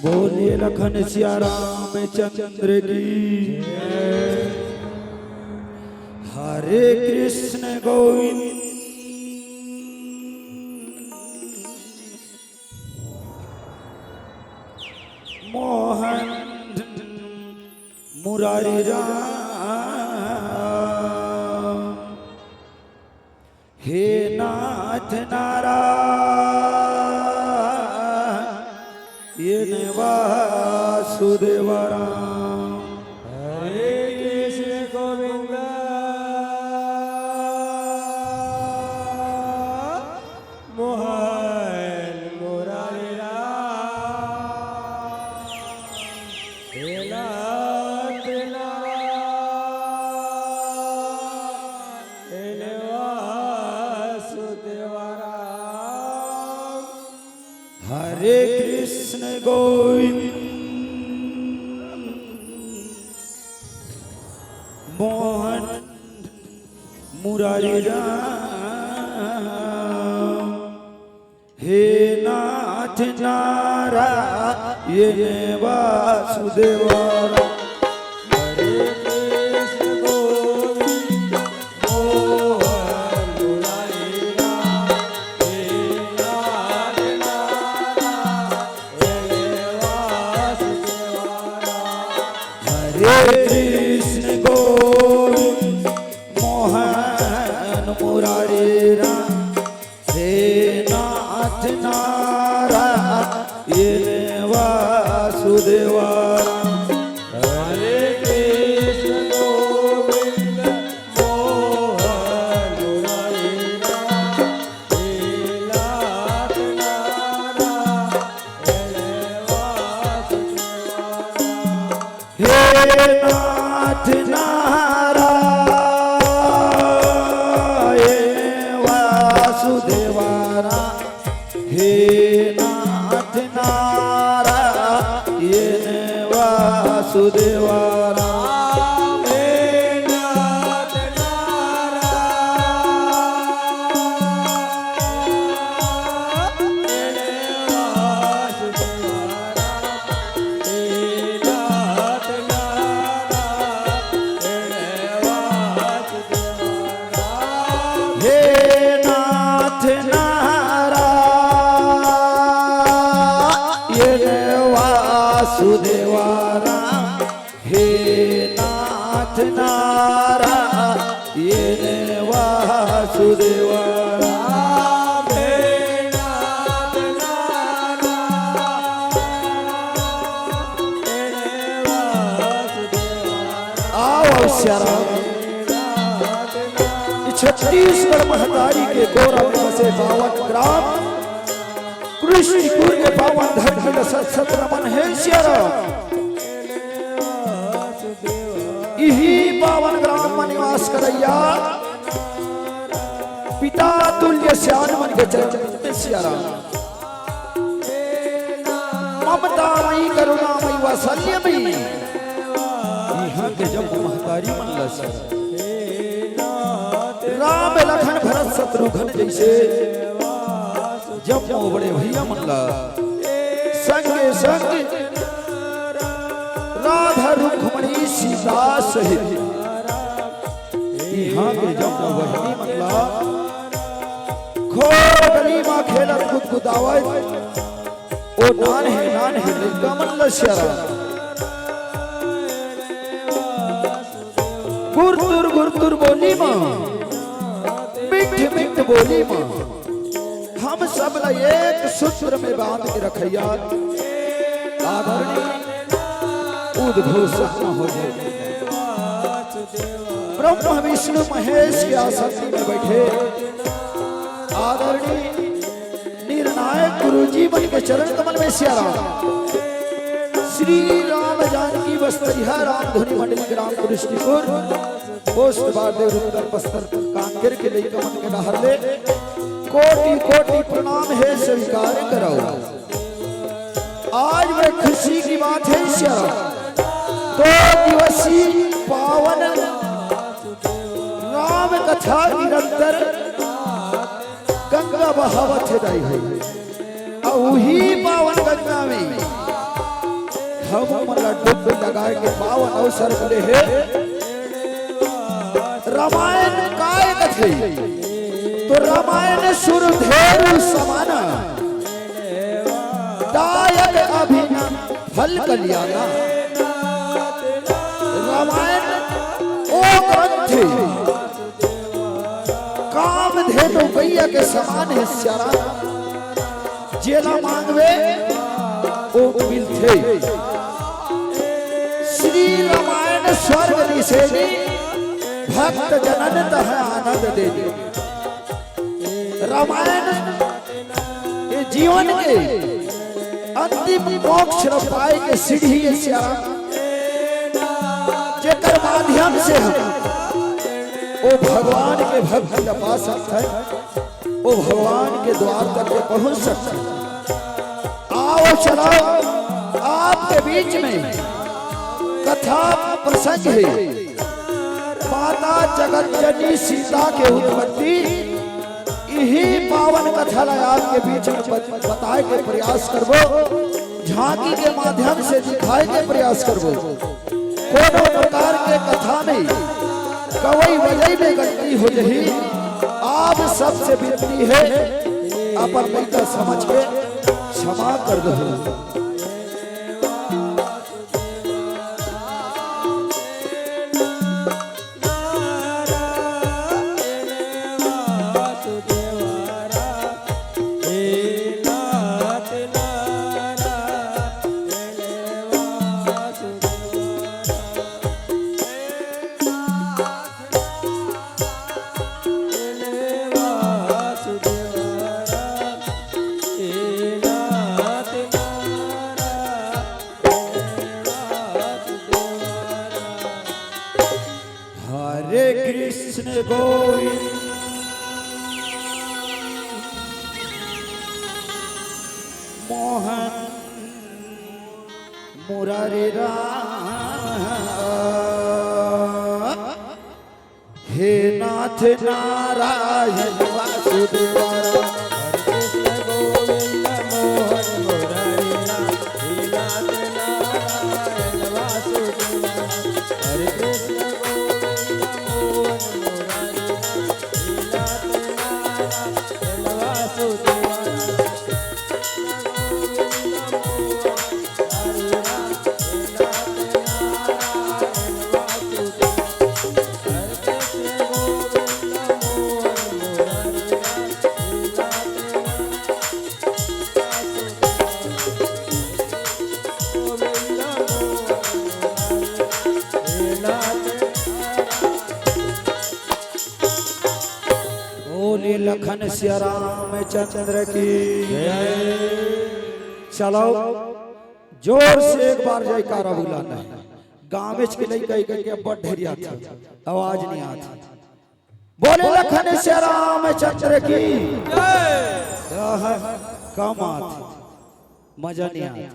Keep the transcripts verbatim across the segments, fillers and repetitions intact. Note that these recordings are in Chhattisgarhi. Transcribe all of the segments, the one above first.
बोलिए लखन सिया रामचंद्र की। हरे कृष्ण गोविंद मोहन मुरारी राम। हे नाथ नारायण वासुदेव राम। हरे कृष्ण गोविंद मोहन मुरारी राम। हे नाथ नारायण वासुदेव राम। हरे कृष्ण गोविंद मोहन मुरारी राम। हे नाथ नारायण वासुदेव राम। हरे कृष्ण गोविंद मोहन मुरारी राम। हे नाथ नारायण वासुदेव राम। हरे कृष्ण गोविंद मोहन मुरारी राम। हे नाथ नारायण वासुदेव राम। हरे कृष्ण गोविंद मोहन मुरारी राम। हे नाथ नारायण वासुदेव राम। हे नाथ नारायण वा नारायण वासुदेवा। आओ, आओ, सियाराम। ई छत्तीसगढ़ महतारी के गोरा में बसे पावन ग्राम कृष्णपुर के पावन धरती ल सत सत नमन हे सियाराम। इही पावन ग्राम म निवास करइया पिता तुल्य सियान मन के चरण में सियाराम। ममता मई, करुणा मई, वात्सल्य मई, इहाँ के जम्मो महतारी मन ल सियाराम। राम लखन भरत शत्रुघ्न जइसे जम्मो बड़े भइया मन ला संगे संग राधा रुक्मणी सीता सहित इहाँ के जम्मो बहिनी मन ला घोर गली मा खेलत गुदगुदावत ओ नान्हे नान्हे लइका मन ला सियाराम। गुरतुर गुरतुर बोली मा, मीठ मीठ बोली मा, हम सब ला एक सूत्र में बांध के रखइया आदरणीय उद्घोषक महोदय, ब्रह्मा विष्णु महेश के आसन में बैठे आदरणीय निर्णायक गुरुजी मन के चरण कमल में सियाराम। श्री राम जानकी बस्तरिया राम धुनी मंडली ग्राम कृष्णपुर, पोस्ट बारदेव उत्तर बस्तर कांकेर के लइका मन के डहर ले कोटि कोटि प्रणाम हे स्वीकार करव। आज बड़े खुशी की बात हे सियाराम, दो दिवसीय पावन राम कथा निरंतर गंगा बहावत हे दाई हो। अउ उही पावन गंगा में हम मन ला डुबकी लगाए के पावन अवसर मिले हे। रामायण काय कथे? तो रामायण सुर धेनु समान, दायक अभिन फल कल्याणा। रामायण ओ ग्रंथ हे, कामधेनु गैया के समान हे सियाराम। जेला मांगबे, ओ मिलथे। श्री रामायण स्वर्ग निसेनी, भक्त जनन तह आनंद देनी। रामायण ये जीवन के अंतिम मोक्ष ल पाए के सीढ़ी हे सियाराम, जेकर माध्यम से हम ओ भगवान के भक्ति ल पा सकथन, ओ भगवान के द्वार तक के पहुंच सकथन। आओ चलाओ, आपके बीच में कथा प्रसंग हे। माता जगत जननी सीता के उत्पत्ति इही पावन कथा ला आपके बीच में बत-, बताए के प्रयास करबो, झांकी के माध्यम से दिखाए के प्रयास करबो। कोनो प्रकार के कथा में कवई वजई में गलती हो जही, आप सबसे विनती हे, अपन लइका समझ के क्षमा कर दो। हरे कृष्ण गोविंद मोहन मुरारी राम। हे नाथ नारायण वासुदेवा राम। हरे कृष्ण गोविंद मोहन मुरारी राम। हे नाथ नारायण वासुदेवा राम। हरे कृष्ण गोविंद मोहन मुरारी राम। हे नाथ नारायण वासुदेवा राम। कृष्ण गोविंद मोहन मुरारी राम। हे नाथ नारायण वासुदेवा राम। लखन सिया रामचंद्र की। चलो, जोर से एक बार जयकारा बुलाना है। गाँव के लइका के बड़ ढेरिया था, आवाज नहीं आती। बोले लखन सिया रामचंद्र की। आहा, का बात, मजा नहीं आया।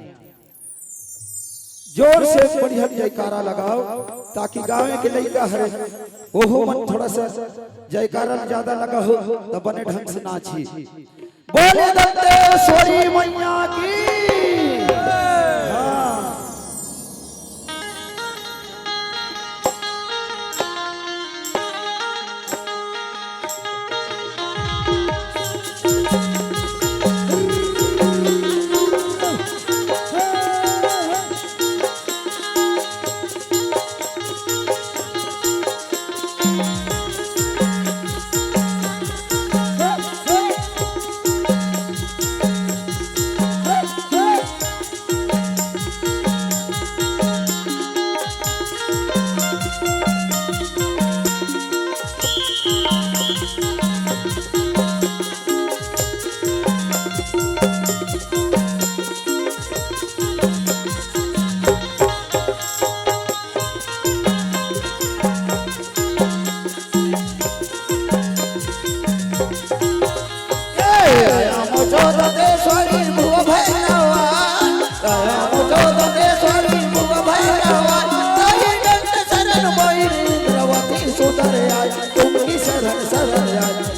जोर से बढ़िया जयकारा लगाओ, ताकि गाँव के लइका हरे, ओहो मन थोड़ा सा जयकारा ज्यादा लगा हो, तो बने ढंग से नाची। बोले दंतेश्वरी मैया की। हाँ।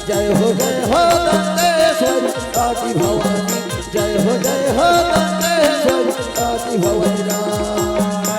जय हो, जय हो दंतेश्वरी आदि भवानी। जय हो, जय हो दंतेश्वरी आदि भवानी।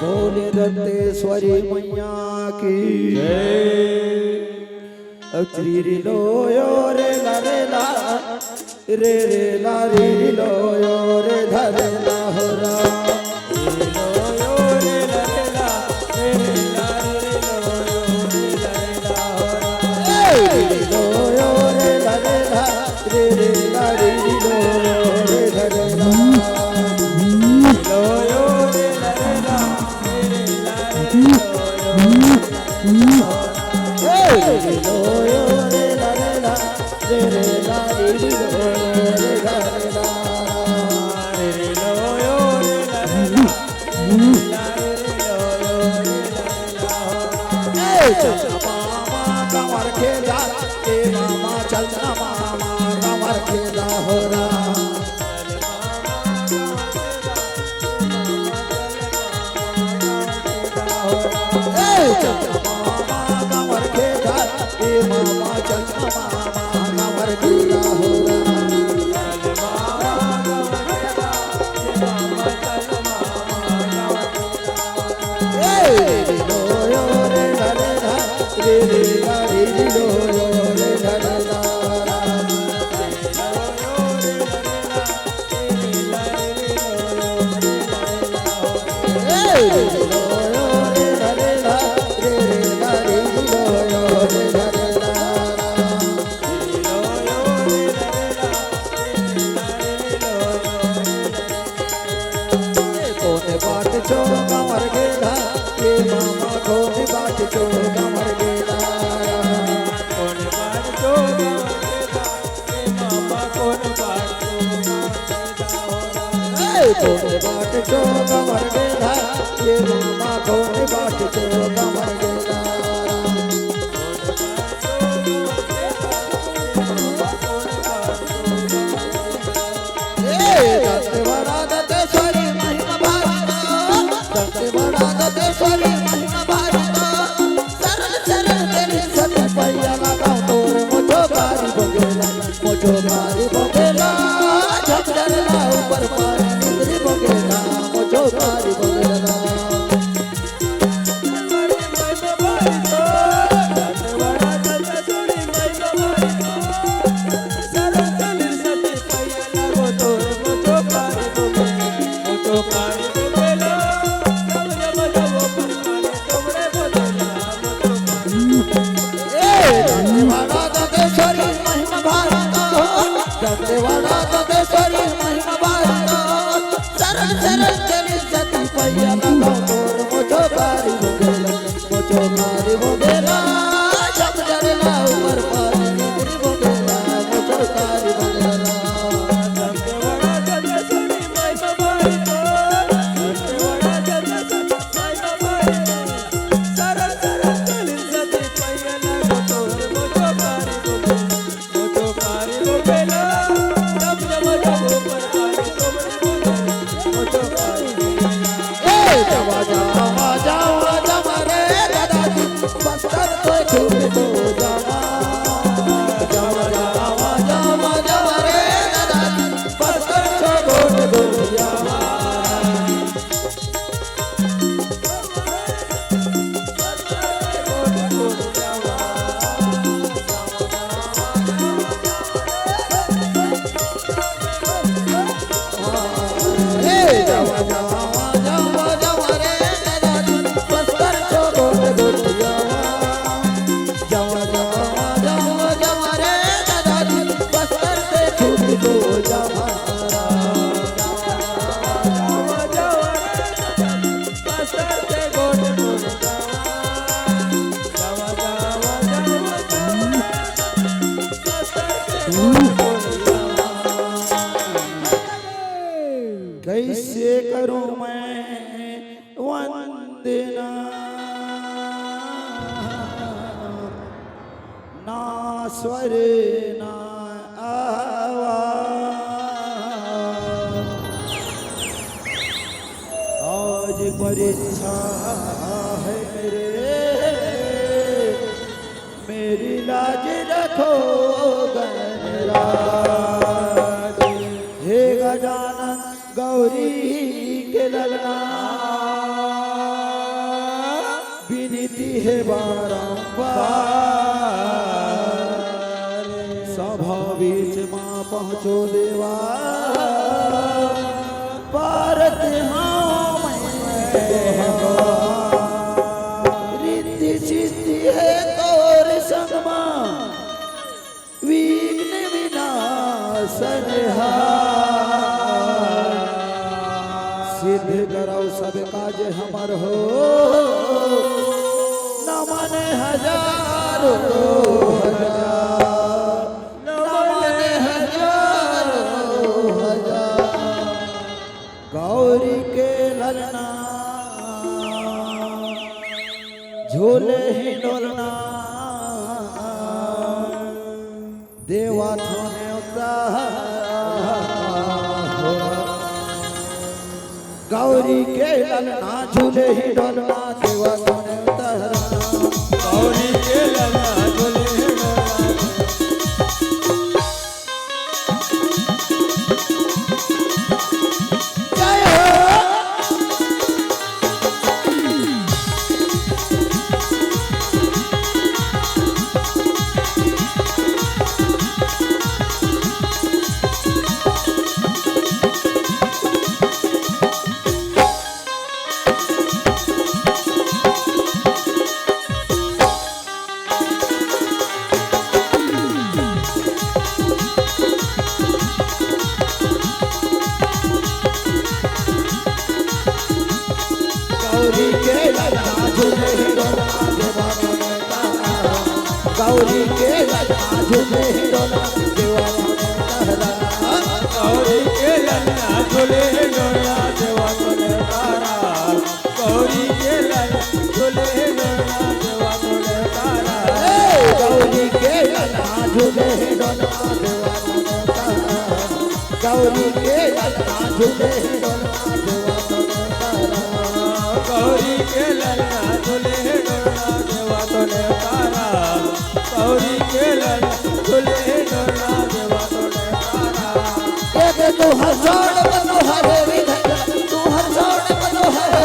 बोले दंतेश्वरी मैया की। अब री री लो यो रे ला रे ला, रे रे ला री री लो यो रे ला रे ला हो रा। री री लो यो रे ला रे ला, रे रे ला री री लो यो रे ला रे ला हो रा। ए, री री लो यो रे ला रे ला, रे रे ला री री लो यो रे ला रे ला। री री लो यो रे ला रे ला, रे रे ला री री लो यो रे ला रे ला। कोन बाट चो कमर गेला, ये मामा कोन बाट चो कमर गेला। कोन बाट चो कमर गेला, ये मामा कोन बाट चो कमर गेला। ए, कोन बाट चो कमर गेला, ये मामा कोन बाट चो कमर गेला। ए, दंतेवाड़ा दंतेश्वरी महिमा भारी तो, दंतेवाड़ा दंतेश्वरी महिमा भारी तो, सरल सरल तेरी सती पैया लगाओ तोर मुझो कारी बगेला, मुझो कारी बगेला, झपझरला ऊपर पानी निकरी बगेला, मुझो कारी बगेला। ए, दंतेवाड़ा दंतेश्वरी महिमा भारी तो, दंतेवाड़ा दंतेश्वरी महिमा भारी तो, सरल सरल चली सती पैया लगाओ तोर मुझो कारी बगेला, मुझो कारी बगेला, जब जरला ऊपर पानी निकरी बगेला, मुझो कारी बगेला। पर ना आवा। आज परीक्षा है मेरे, मेरी लाज रखो गणराज। हे गजानन गौरी के ललना, विनती है बारंबार। सभा बीच मा पहुँचो देवा, पारत हाँ मैं। रिद्धि सिद्धि है तोर संग मा, विघ्न विनाशन हार। सिद्ध करौ सब काज हमर हो, नमन हजारों हजार, नमन हजारों हजार। गौरी के ललना झूले ही डोलना, देवा थाने उतार। गौरी के ललना झूले ही डोलना, देवा थाने उतार। गौरी के ललना झूले ही डोलना। जय हो। गौरी के ललना झूले ही डोलना देवा मन तारा। गौरी के ललना झूले ही डोलना देवा मन तारा। गौरी के ललना झूले ही डोलना देवा मन तारा। गौरी के ललना झूले ही डोलना देवा मन तारा। ए, गौरी के ललना झूले ही डोलना देवा मन तारा। गौरी के ललना झूले डोलना देवा मन तारा। गौरी के ललना झूले डोलना देवा मन तारा। गौरी के ललना झूले डोलना देवा मन तारा। ये दे तू हंसोड़ बनो हरे विधन, तू हंसोड़ बनो हरे।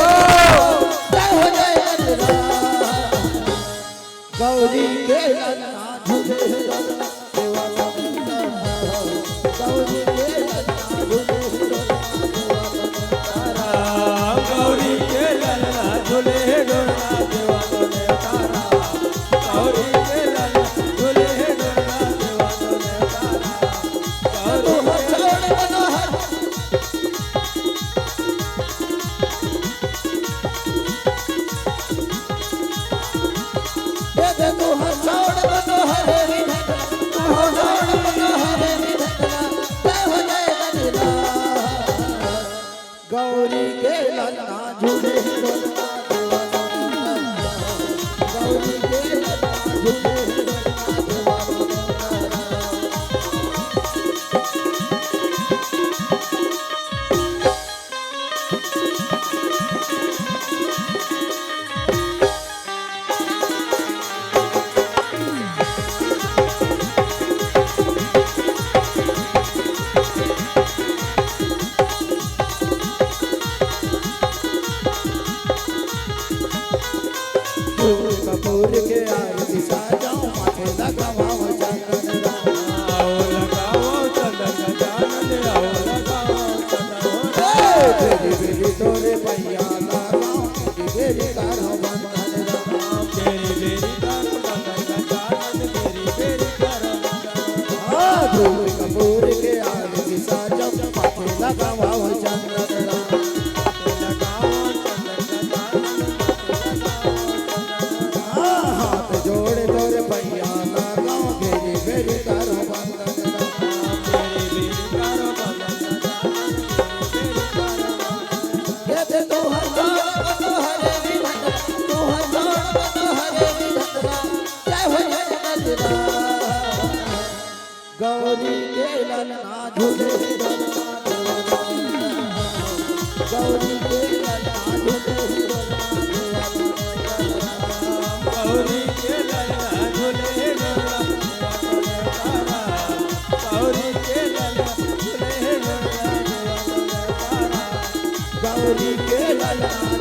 जय हो जय गणराज। गौरी के ललना झूले डोलना देवा मन तारा। गौरी के ललना झूले डोलना देवा मन तारा। गौरी के ललना झूले डोलना देवा मन तारा। गौरी के ललना झूले डोलना देवा मन तारा। गौरी के ललना गौरी के ललना झूले डोलना देवा मन तारा। गौरी के ललना झूले डोलना देवा मन तारा। धूप कपूर के आरती साजाऊं, माथे लगावां चंदन राम। आओ लगाओ चंदन गजानन, आओ लगाओ चंदन। ए, बेरी बेरी तोरे पैया लगाऊं, बेरी बेरी करो बंदन राम। बेरी बेरी करो बंदन गजानन, बेरी बेरी करो बंदन। हाँ, धूप कपूर के आरती साजाऊं, माथे लगावां चंदन राम। हाँ, हाथ जोड़ तोर पैया लगाऊं, बेरी बेरी करो बंदन। ये दे तू हंसोड़ बनो हरे विधन,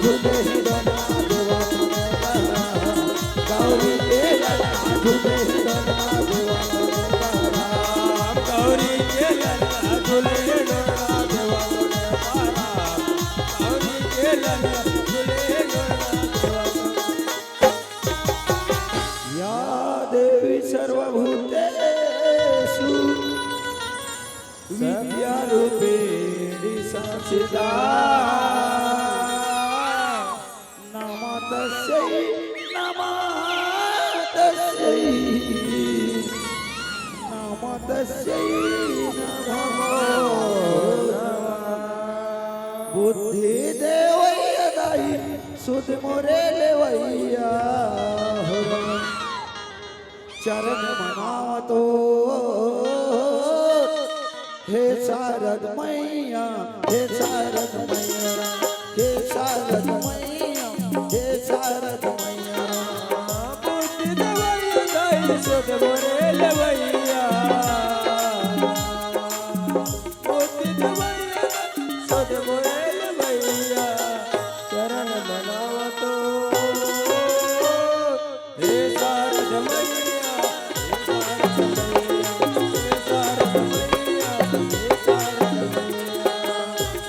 झूले ही डोला देवा मनोहरा, गौरी के ललना झूले ही डोला देवा मनोहरा, गौरी के ललना झूले ही डोला देवा मनोहरा, गौरी के ललना झूले ही डोला देवा मनोहरा। या देवी सर्वभूतेषु विद्यारूपेण संस्थिता। नमः तस्यै, नमः तस्यै, नमः तस्यै नमो नमः। बुद्धि देवै दाई सुध मोरे लेवैया हो। चरण मनावतो हे शारद मैया, हे शारद मैया, हे शारद मैया, हे शारद मैया। बुद्धि देवै दाई सुध मोरे लेवैया। बुद्धि देवै दाई सुध मोरे लेवैया। चरण मनावतो हे शारद मैया, हे शारद मैया, हे शारद मैया, हे शारद मैया।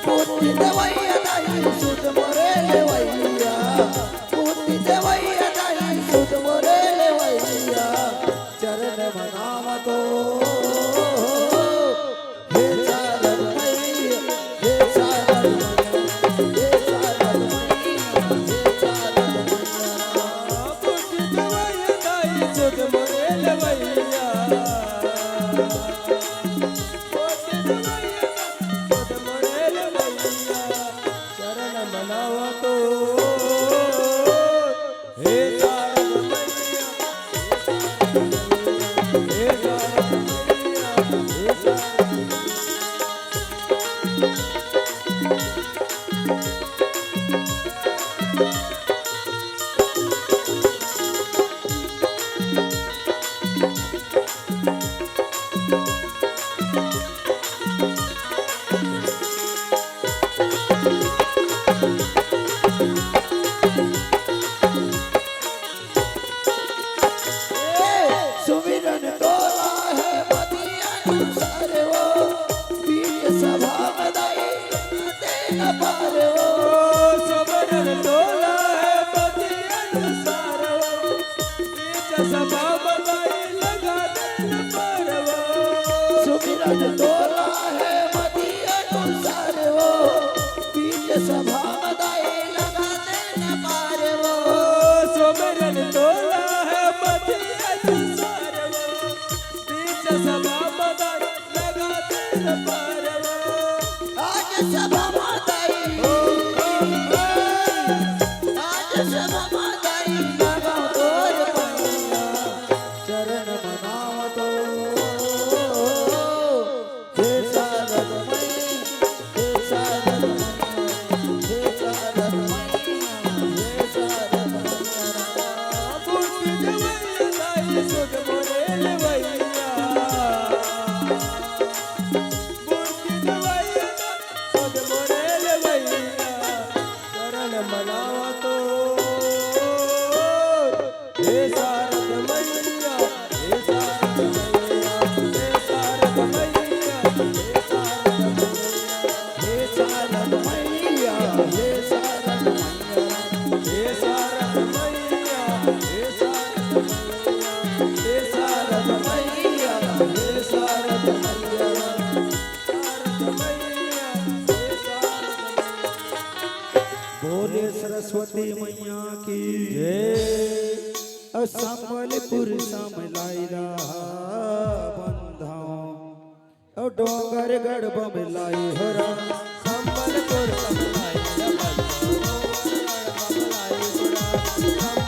बुद्धि देवै दाई सुध मोरे लेवैया, बुद्धि देवै दाई सुध मोरे लेवैया। चरण मनावतो हे शारद मैया, हे शारद मैया, हे शारद मैया, हे शारद मैया। बुद्धि देवै दाई सुध मोरे लेवैया। बुद्धि देवै दाई सुध मोरे लेवैया। चरण मनावतो हे शारद मैया, हे शारद मैया, हे शारद मैया, हे शारद मैया। सुमिरन तोला हे मति अनुसार वो, बीच सभा में दाई तें न पार वो। सुमिरन तोला हे मति अनुसार वो, बीच सभा में दाई लगा तें न पार वो। सुमिरन तोला हे मति अनुसार वो, बीच सभा में दाई लगा तें न पार वो। सुमिरन तोला हे मति अनुसार वो, बीच सभा में दाई लगा तें न पार वो। आज सभा में दाई, आज सभा में दाई लगा तोर पैया, चरण मनावतो हे शारद मैया, हे शारद मैया, हे शारद मैया, हे शारद मैया। बुद्धि देवै दाई सुध मोरे लेवैया। बुद्धि देवै दाई सुध मोरे लेवैया। चरण मनावतो हे शारद मैया, हे शारद मैया, हे शारद मैया, हे शारद मैया, हे शारद मैया, हे शारद मैया, हे शारद मैया, हे शारद मैया, हे शारद मैया, हे शारद मैया, शारद मैया, हे शारद मैया। बोले सरस्वती मैया की जय। अउ संबलपुर समलाइला बंधाओ, अउ डोंगरगढ़ बमलाई हो राम। संबलपुर समलाइला बंधाओ,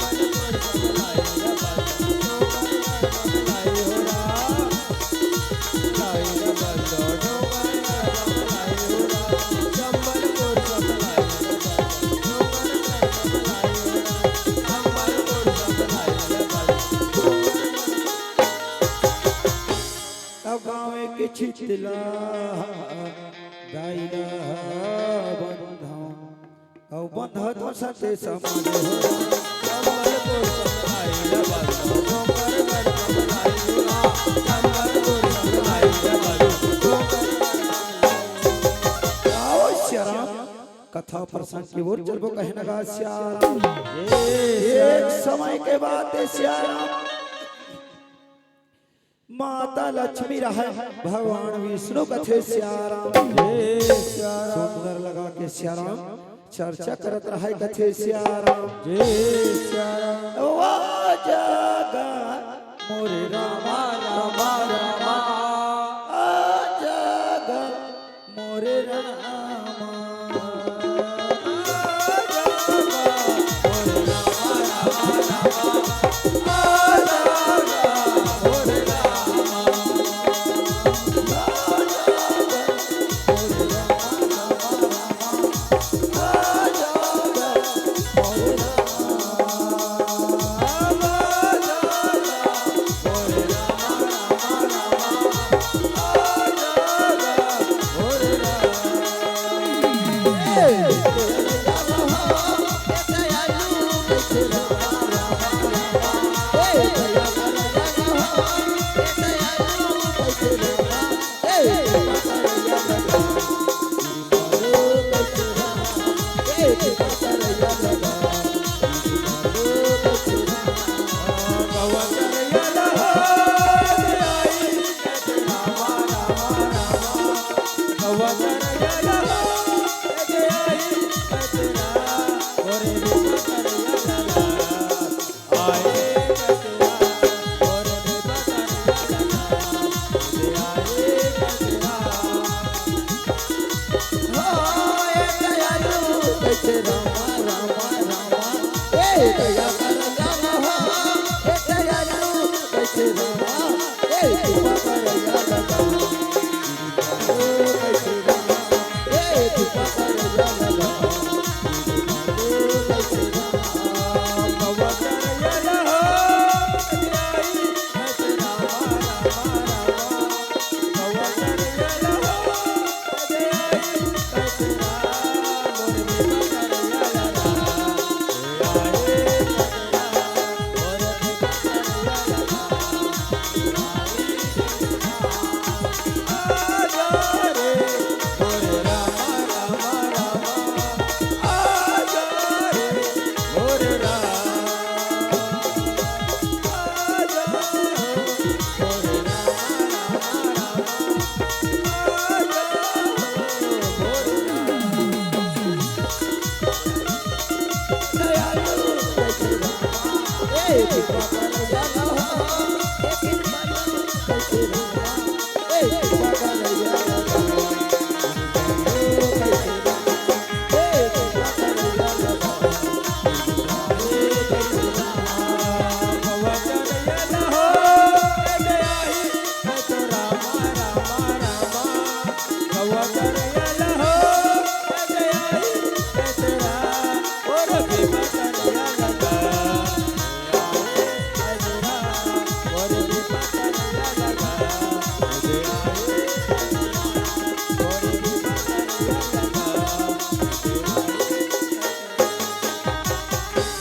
डोंगरगढ़ बमलाई हो राम। संबलपुर समलाइला बंधाओ, डोंगरगढ़ बमलाई हो राम। अब गाँव के छितला दाई ला बंधाओ। अउ बंधत हो सते समाज हो। संबलपुर संग आइला बाजू, डोंगरगढ़ संग आइला, संबलपुर संग आइला बाजू, डोंगरगढ़। आओ सियाराम, कथा प्रसंग की ओर चलबो कहे लगा सियाराम। एक समय के बात हे सियाराम, माता लक्ष्मी रहय, भगवान विष्णु कथे सियाराम। हे सियाराम। सुंदर लगा के सियाराम चर्चा करत रहय कथे सियाराम। जय सियाराम। ओ जागा मोरे रामा, रामा, रामा। आ जागा मोरे रामा।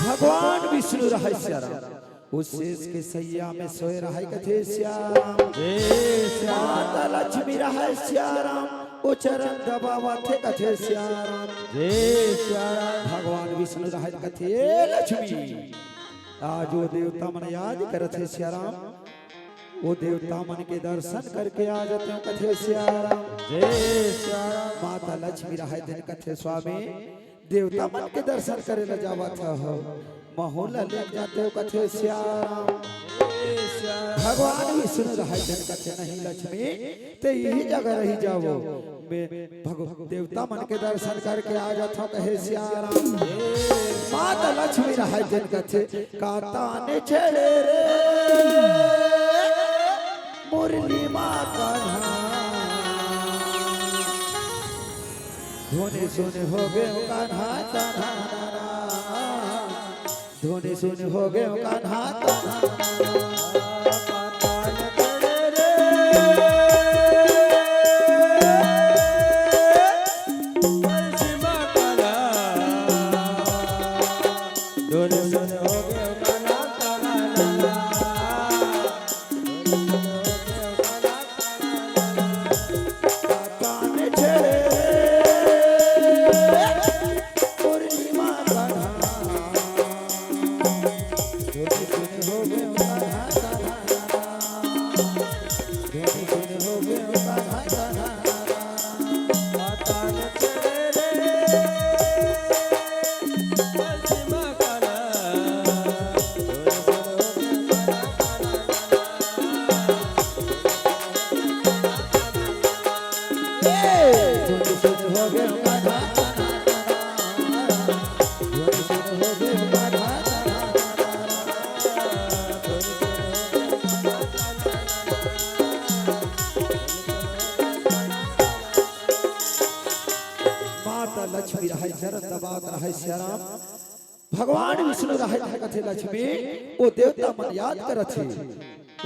भगवान विष्णु रहय सियाराम, ओ शेष के सैया में सोए रहय कथे सियाराम। जय सियाराम। माता लक्ष्मी रहय सियाराम, ओ चरण दबावत हे कथे सियाराम। जय सियाराम। भगवान विष्णु रहय कथे, "ए लक्ष्मी, आज ओ देवता मन याद करत हे सियाराम, ओ देवता मन के दर्शन करके आ जाते हो," कथे सियाराम। जय सियाराम। माता लक्ष्मी रहय तेन कथे, "स्वामी, देवता मन के दर्शन करे ला जावत हो, महू ला लेके जाते हो," कथे सियाराम। भगवान विष्णु रहय तेन कथे, "नहीं लक्ष्मी, ते इही जगह रही जावो, मैं भगव-, देवता मन के दर्शन करके आ जाथव," कहे सियाराम। माता लक्ष्मी रहय तेन कथे, "का ताने छेड़े रे मुरली मा कान्हा, धुन सुन हो गे कान्हा ताना, धुन सुन हो गे कान्हा ताना।" डोले सुन हो गए कान्हा कान्हा लाला। डोले सुन हो गए कान्हा कान्हा लाला। कान छेड़े रे पूर्णिमा कान्हा। डोले सुन हो गए कान्हा कान्हा लाला। डोले सुन हो गए कान्हा कान्हा लाला। माता लक्ष्मी रहय, चरण दबावत रहय सियाराम। भगवान विष्णु रहय, कथे लक्ष्मी, ओ देवता मन याद करत हे,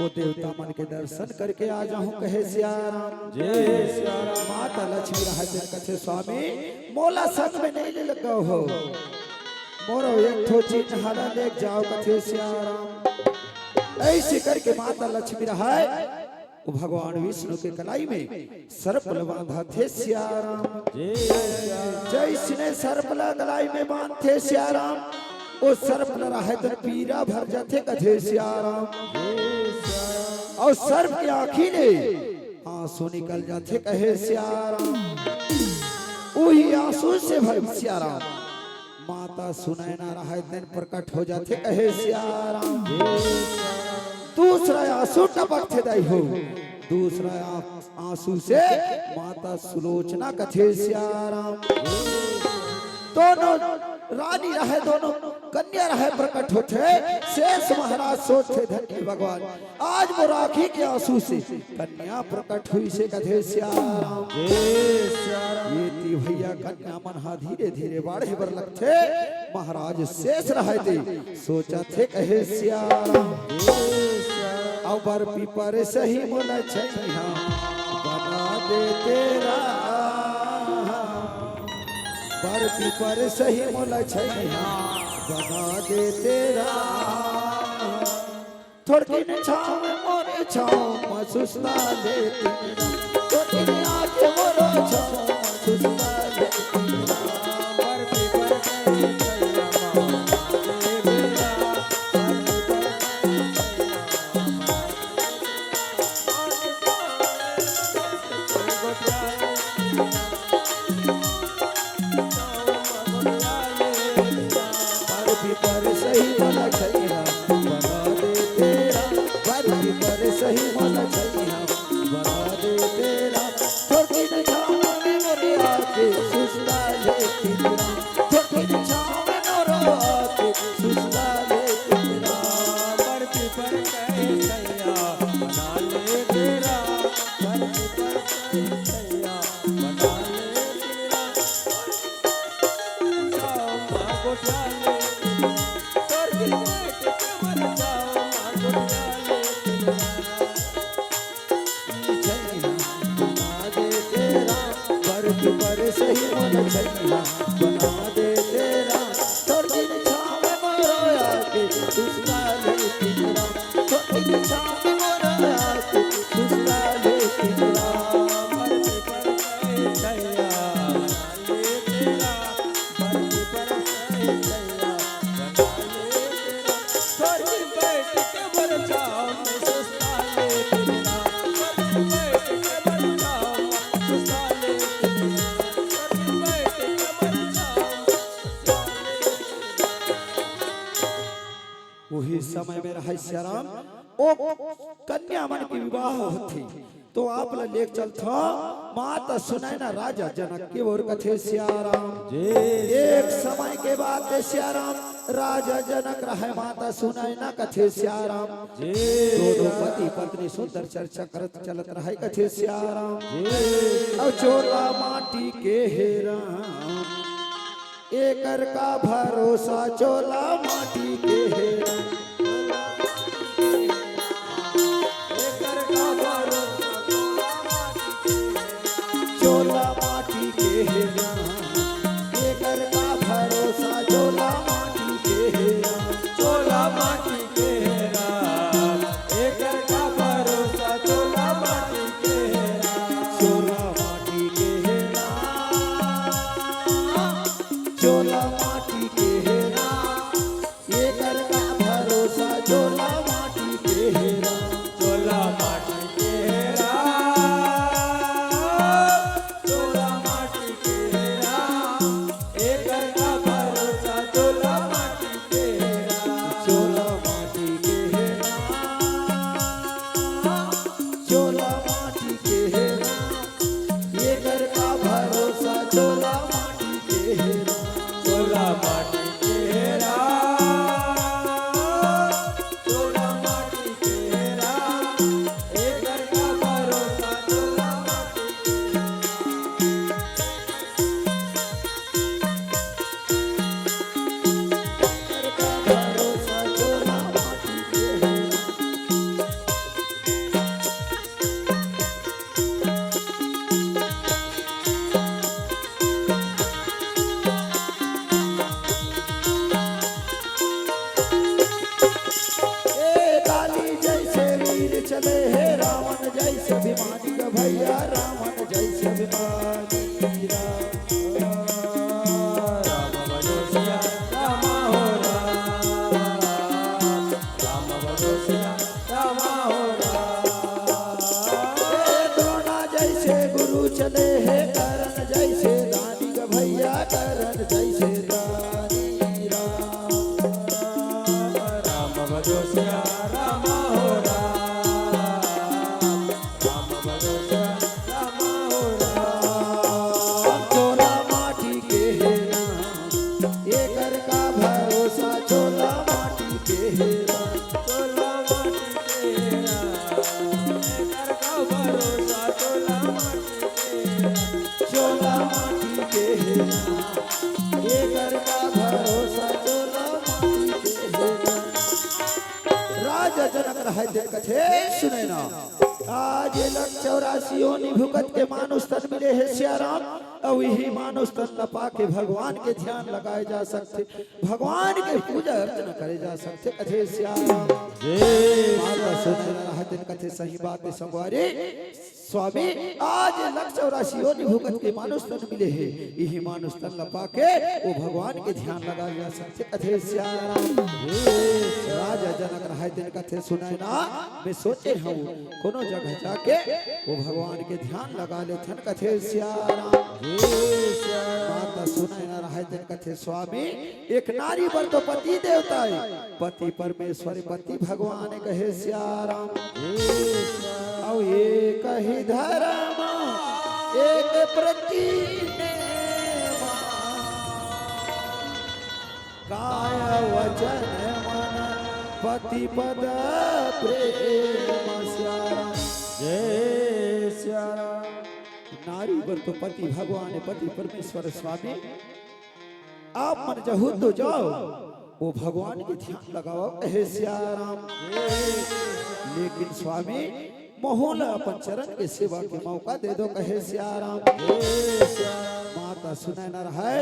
ओ देवता मन के दर्शन करके आ जाहूं, कहे सियाराम। जय सियाराम। माता लक्ष्मी रहय, कथे, स्वामी, मोला संग में नहीं ले लगा हो, मोरो एक ठो चिन्ह ला ले जाव, कथे सियाराम। ऐसे करके माता लक्ष्मी रहय, ओ भगवान विष्णु के कलाई में सर्प ल बांधथे सियाराम। जय सियाराम। जैसने सर्प ल कलाई में बांधथे सियाराम, ओ सर्प ल रहय त पीरा भर जाथे, कथे सियाराम। जय सियाराम। अउ सर्प के आंखी ले आंसू निकल जाथे, कहे सियाराम। उही आंसू से भई सियाराम माता सुनैना रहय तेन प्रकट हो जाथे, कहे सियाराम। दूसरा आंसू टपकथे दाई हो, दूसरा आ-, आंसू से माता सुलोचना, कथे सियाराम। दोनों रानी रहय, दोनों कन्या रहय, प्रकट होथे। शेष महाराज सोचथे, धन्य भगवान, आज मोर आंखी के आंसू से कन्या प्रकट होइसे, कथे सियाराम। जय सियाराम। ये ती भैया कन्या मन हा धीरे धीरे बाढ़े बर लगथे। महाराज शेष रहय ते सोचथे, कहे सियाराम। जय सियाराम। अउ बर पीपर सही मोला छैया बना दे तेरा, बर पीपर सही मोला छैया बना दे तेरा। थोड़किन छाँव मोर छाँव म सुस्ता ले तेरा, थोड़किन आके मोर छाँव म सुस्ता ले तेरा। पर सही मोला छैया बना दे तेरा, पर सही मोला छैया बना दे तेरा। थोड़किन छाँव में मोर आके सुस्ता ले तेरा, थोड़किन छाँव में मोर आके सुस्ता ले तेरा। पर पीपर के छैया बना ले तेरा, पर पीपर के छैया बना ले तेरा। पर सही मोला छैया बना दे तेरा, थोड़किन छाँव में मोर आके सुस्ता ले तेरा। उही समय में रहय सियाराम, ओ कन्या मन के विवाह होथे, तो आप ला लेके चलथों माता सुनैना राजा जनक के ओर, कथे सियाराम। जी। एक समय के बात हे सियाराम, राजा जनक रहय, माता सुनैना, कथे सियाराम। जी। दोनों पति पत्नी सुंदर चर्चा करत चलत रहय, कथे सियाराम। जी। अउ चोला माटी के हे राम, एकर का भरोसा चोला माटी के हे। एकर का भरोसा चोला माटी के हे। चोला माटी के हे। चले हे रावण जइसे अभिमानी ग भइया, रावण जइसे अभिमानी राम। राम भरोसिया राम हो राम, राम भरोसिया राम हो राम। हे द्रोणा जइसे गुरु चले हे कर्ण जइसे दानी ग भइया, कर्ण जइसे दानी राम। राम भरोसिया राम हो राम, राम भरोसिया राम हो राम। चोला माटी के हे राम, एकर का भरोसा, चोला माटी के हे राम। चोला माटी के हे राम, एकर का भरोसा, चोला माटी के हे राम। चोला माटी के हे राम, एकर का भरोसा, चोला माटी के हे राम। राजा जनक रहय तेन कथे, सुनय ना, आज ये लख चौरासी योनि भुगत के मानुष तन मिले हे सियाराम, अउ इही मानुष तन ल पाके भगवान के ध्यान लगाए जा सकथे, भगवान के पूजा अर्चना करे जा सकथे, कथे सियाराम। जय माता सुनय ना रहय तेन कथे, सही बात हे संगवारी। स्वामी, आज लख चौरासी योनि भुगत के मानुष तन मिले हे, इही मानुष तन ल पाके ओ भगवान के ध्यान लगाए जा सकथे, कथे सियाराम। राजा जनक रहय तेन कथे, सुनय ना, मैं सोचे हँव कोनो जगह जाके ओ भगवान के ध्यान लगा लेथन, कथे सियाराम। माता सुनय ना रहय तेन कथे, स्वामी, एक नारी बर तो पति देवता हे, पति परमेश्वर पति भगवान कहे सियाराम। अउ एक ही धर्म एक प्रति नेम, काय वचन मन पति पद प्रेम सियाराम। जय सियाराम। नारी बर तो पति भगवान पति परमेश्वर स्वामी, आप मन जहू तो जाओ, ओ भगवान के ध्यान लगाओ, कहे सियाराम। लेकिन स्वामी, मोहू ल अपन चरण के सेवा के मौका दे दो, कहे सियाराम। माता सुनय ना रहय,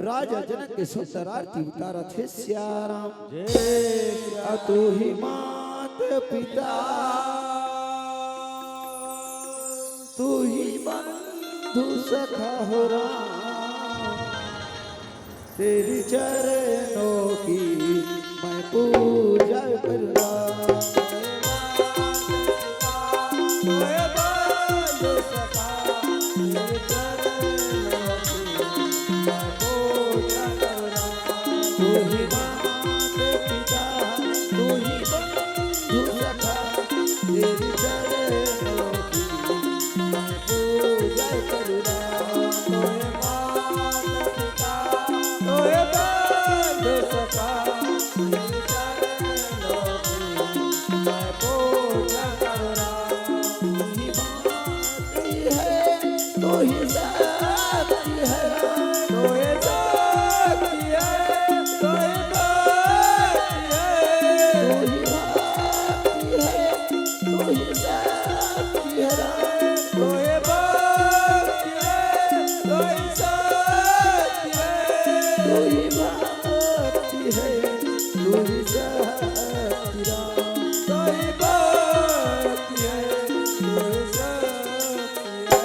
राजा जनक के सुंदर आरती उतारत हे सियाराम। अ तू ही मात पिता, तू ही बंधु सखा हो राम, तेरी चरणों की मैं पूजा करूँगा। तू ही मात पिता, तू ही बंधु सखा, तेरी चरणों की मैं पूजा करूँगा। तोहे मात पिता, तोहे बंधु सखा, तेरी चरणों की मैं पूजा करूँगा। तू ही मात है, तू ही शक्ति है, तोहे शक्ति है, तोहे शक्ति है। तू ही भक्ति है, तू ही शक्ति है राम। तोहे भक्ति है, तोहे शक्ति है। तू ही भक्ति है, तू ही शक्ति राम। तोहे भक्ति है, तोहे शक्ति है।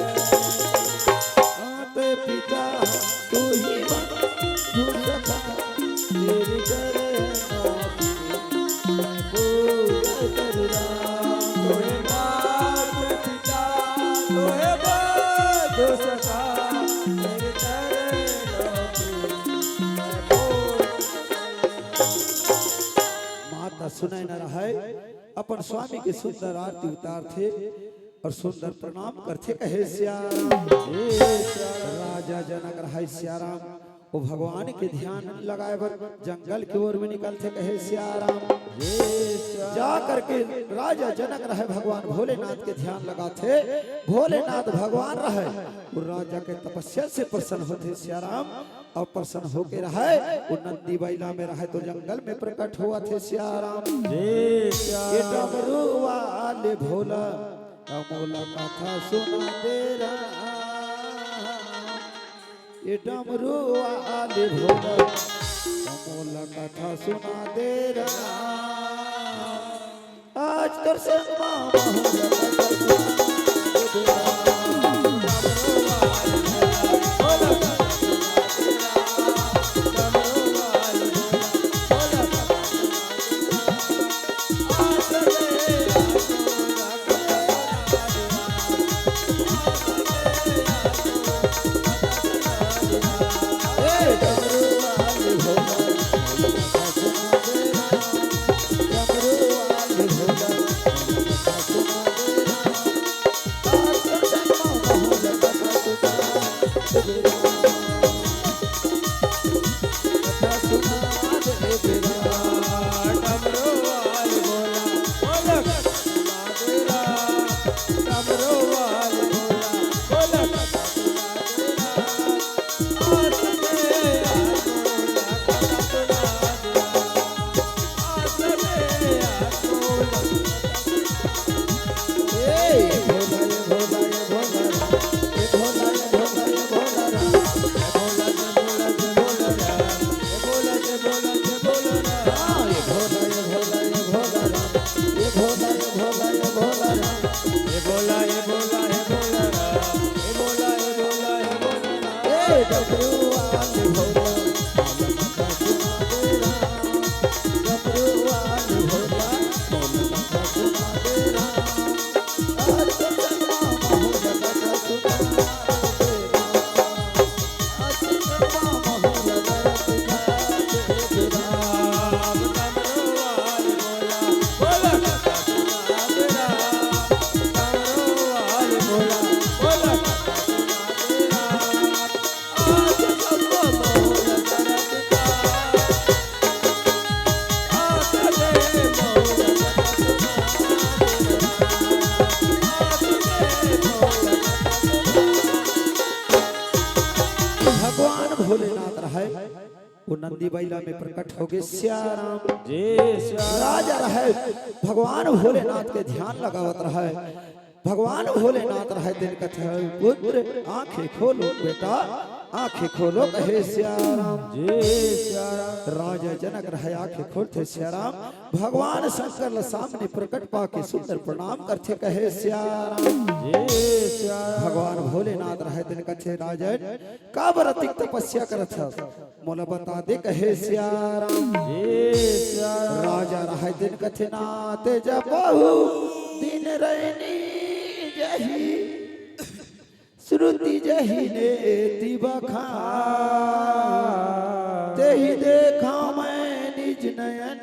मात पिता तू ही बंधु सखा, तेरे चरणों की मैं पूजा करूँ राम। तोहे मात पिता, तोहे बंधु सखा, तेरे चरणों की मैं पूजा करूँ। माता सुनय ना रहय, अपन स्वामी के सुंदर आरती उतारथे अउ सुंदर प्रणाम करथे, कहे सियाराम। राजा जनक रहय सियाराम, ओ भगवान के ध्यान लगाए बर जंगल के ओर में निकलथे, कहे सियाराम। जा करके राजा जनक रहय भगवान भोलेनाथ के ध्यान लगाथे, भोलेनाथ भगवान रहय, ओ राजा के तपस्या से प्रसन्न होथे सियाराम। अउ प्रसन्न होके रहय, ओ नंदी बइला में रहय तो जंगल में प्रकट होवथे सियाराम। जय सिया ये डमरू वाले भोला, अ मोला कथा सुना दे राम। ये डमरू वाले भोला, अ मोला कथा सुना दे राम। आज तोर संग मा महूं भगवान भोलेनाथ रहय, वो नंदी बइला में प्रकट होगे सियाराम। जय सियाराम। राजा रहय, भगवान भोलेनाथ के ध्यान लगावत रहय। भगवान भोलेनाथ रहय तेन कथे, "पुत्र, आंखें खोलो बेटा, आंखें खोलो," कहे सियाराम। जय सियाराम। राजा जनक रहय, आंखें खोलथे सियाराम, भगवान शंकर ल सामने प्रकट पाके सुंदर प्रणाम करथे, कहे सियाराम। जय सियाराम। भगवान भोलेनाथ रहय तेन कथे, "राजन, काबर अतिक तपस्या करत हस? मोला बता दे," कहे सियाराम। जय सियाराम। राजा रहय तेन कथे, "ना ते जब बहु दिन रैनी जही, श्रुति जही नेति बखान, तेहि देखा मैं निज नयन,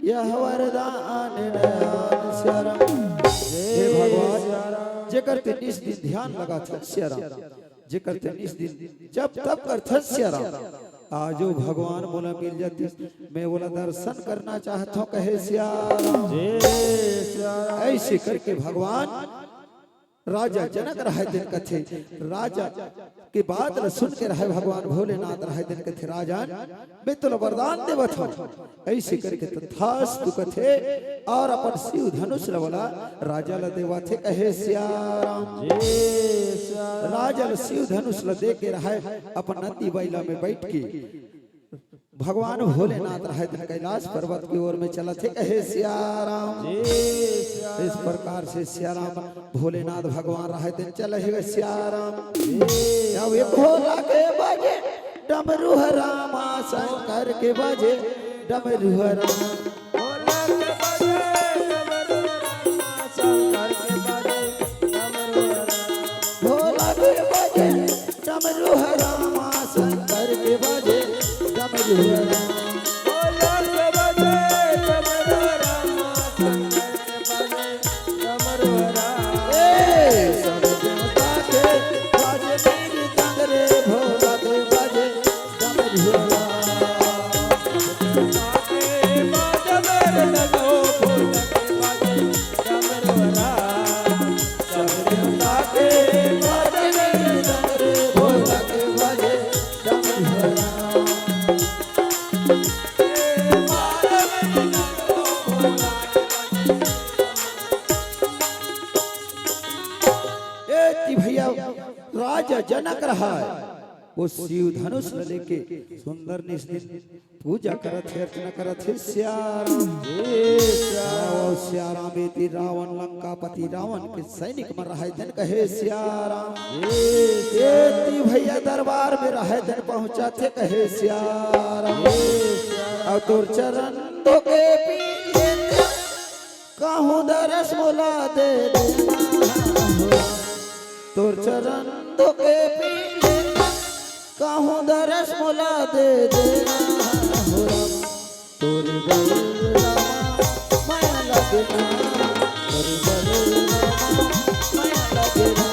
यह वरदान नयन शरण।" हे भगवान, जेकर ते निस दिन ध्यान लगाथस सियाराम, जेकर ते निस दिन जप तप करथस सियाराम, आजो भगवान मोला मिल जातिस, मैं ओला दर्शन करना चाहत हंव, कहे सियाराम। जय सियाराम। ऐसे करके भगवान राजा जनक रहय तेन कथे, राजा के बात ल सुन के रहय भगवान भोलेनाथ रहय तेन कथे, "राजन, मैं तोला वरदान देवत हंव।" ऐसे करके तथास्तु कथे और अपन शिव धनुष ल ओला राजा ल देवत हे, कहे सियाराम। जय सियाराम। राजा ल शिव धनुष ल दे के रहय, अपन नंदी बइला में बइठ के भगवान भोलेनाथ रहय तेन कैलाश पर्वत की ओर में चलत हे, कहे सियाराम। जय सियाराम। इस प्रकार से सियाराम भोलेनाथ भगवान रहय तेन चले हे सियाराम। जय। अब ये भोला के बजे डमरू ह रामा, शंकर के बजे डमरू ह रामा। भोला के बजे डमरू ह रामा, शंकर के बजे डमरू ह रामा। ए, सब देवता के बजे मृदंग रे, भोला के बजे डमरू ह रामा। ए जी भैया, राजा जनक रहय, वो शिव धनुष ल लेके सुंदर निस दिन पूजा करत हे, अर्चना करत हे। सियाराम, हे सियाराम। सियाराम एती रावण, लंकापति रावण के सैनिक मन रहय तेन कहे सियाराम। हे सियाराम। एती भैया दरबार में रहय तेन पहुंचथे कहे सियाराम। हे सियाराम। अउ तोर चरण धो के पीले, कहूँ दरस मोला दे देना हो। तोर चरण धो के पीले, कहूँ दरस मोला दे देना हो। तोर बलरामा माया लगना, तोर बलरामा माया लगना।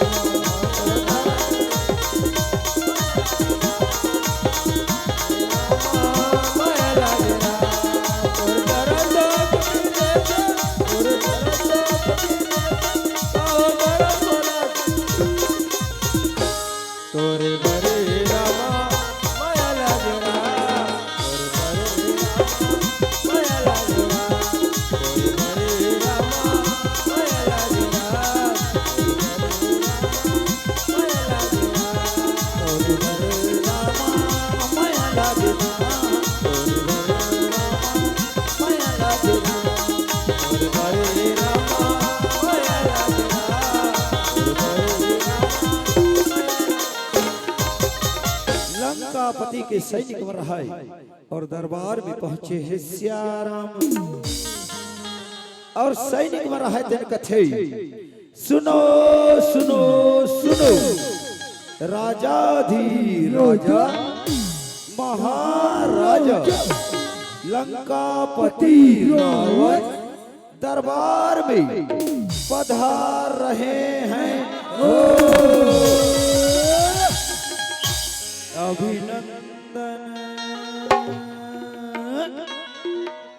लंकापति के सैनिक मन रहय अउ दरबार में पहुंचे हे सियाराम। अउ सैनिक मन रहय तेन कथे, सुनो, सुनो, सुनो, राजाधिराजा महाराजा लंकापति रावण दरबार में पधार रहे हैं। ओ अभिनंदन,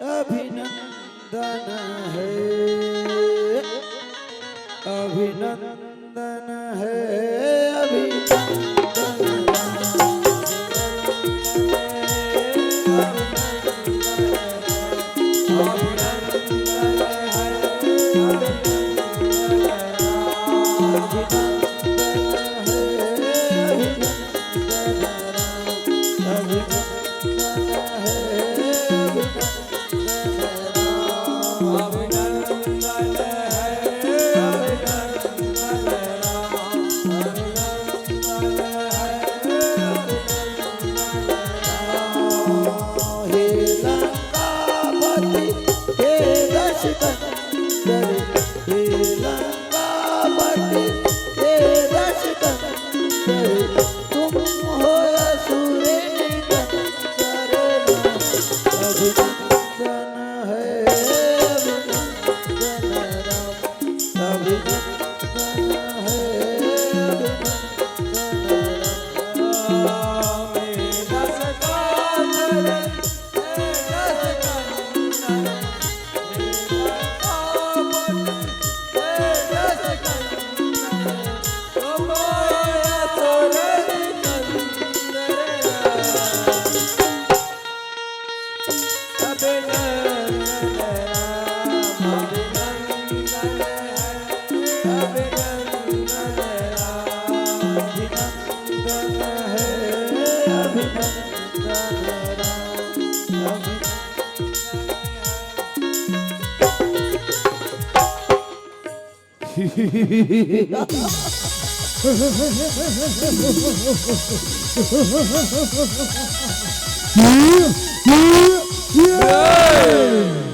अभिनंदन है, अभिनंदन है, अभिनंदन।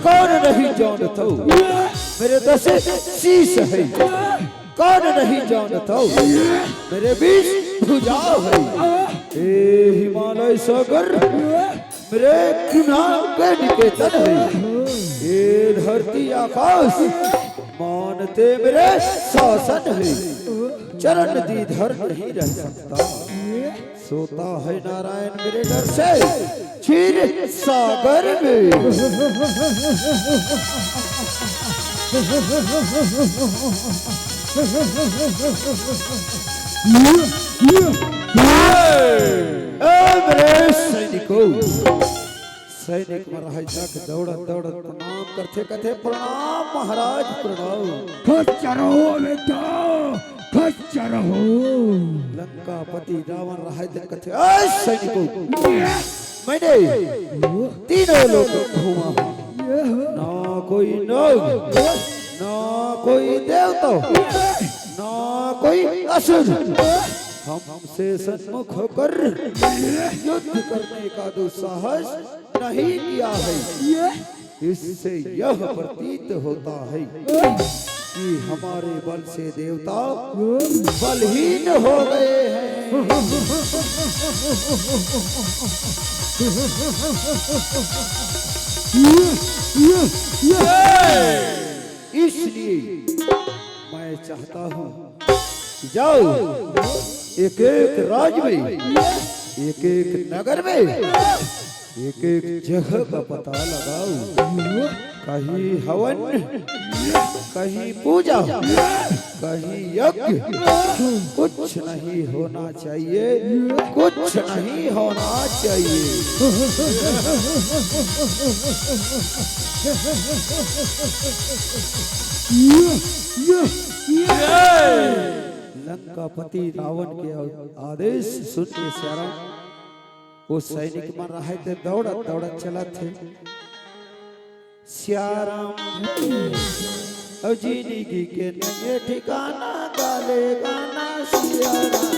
कौन नहीं जानता मेरे दस शीश है, कौन नहीं जानता मेरे बीस भुजा है। ए हिमालय सागर मेरे कृणाल के निकेतन है, ए धरती आकाश मानते मेरे शासन है। चरण दीधर नहीं रह सकता, सोता है नारायण मेरे डर से क्षीर सागर में। ए मेरे सैनिकों, सैनिक मन रहय जाके दौड़त दौड़त प्रणाम करथे, कथे, "प्रणाम महाराज, प्रणाम।" खुश रहो बेटा, खुश रहो। लंकापति रावण रहय त कथे, "ए सैनिकों, मैंने तीनों लोक घूमा हूँ, ना कोई नाग, ना कोई देवता, ना कोई असुर हमसे सन्मुख होकर युद्ध करने का दुस्साहस नहीं किया है। इससे यह प्रतीत होता है कि हमारे बल से देवता बलहीन हो गए हैं। इसलिए मैं चाहता हूँ, जाओ, एक एक राज में, एक एक नगर में, एक एक जगह का पता लगाओ। कहीं हवन, कहीं पूजा, कहीं यज्ञ, कुछ नहीं होना चाहिए, कुछ नहीं होना चाहिए।" लंकापति रावण के आदेश सुन के सियाराम, वो सैनिक मन रहय ते दौड़त दौड़त चलत हे। सियाराम, अब जिंदगी के नंगे ठिकाना, गाले गाना सियाराम।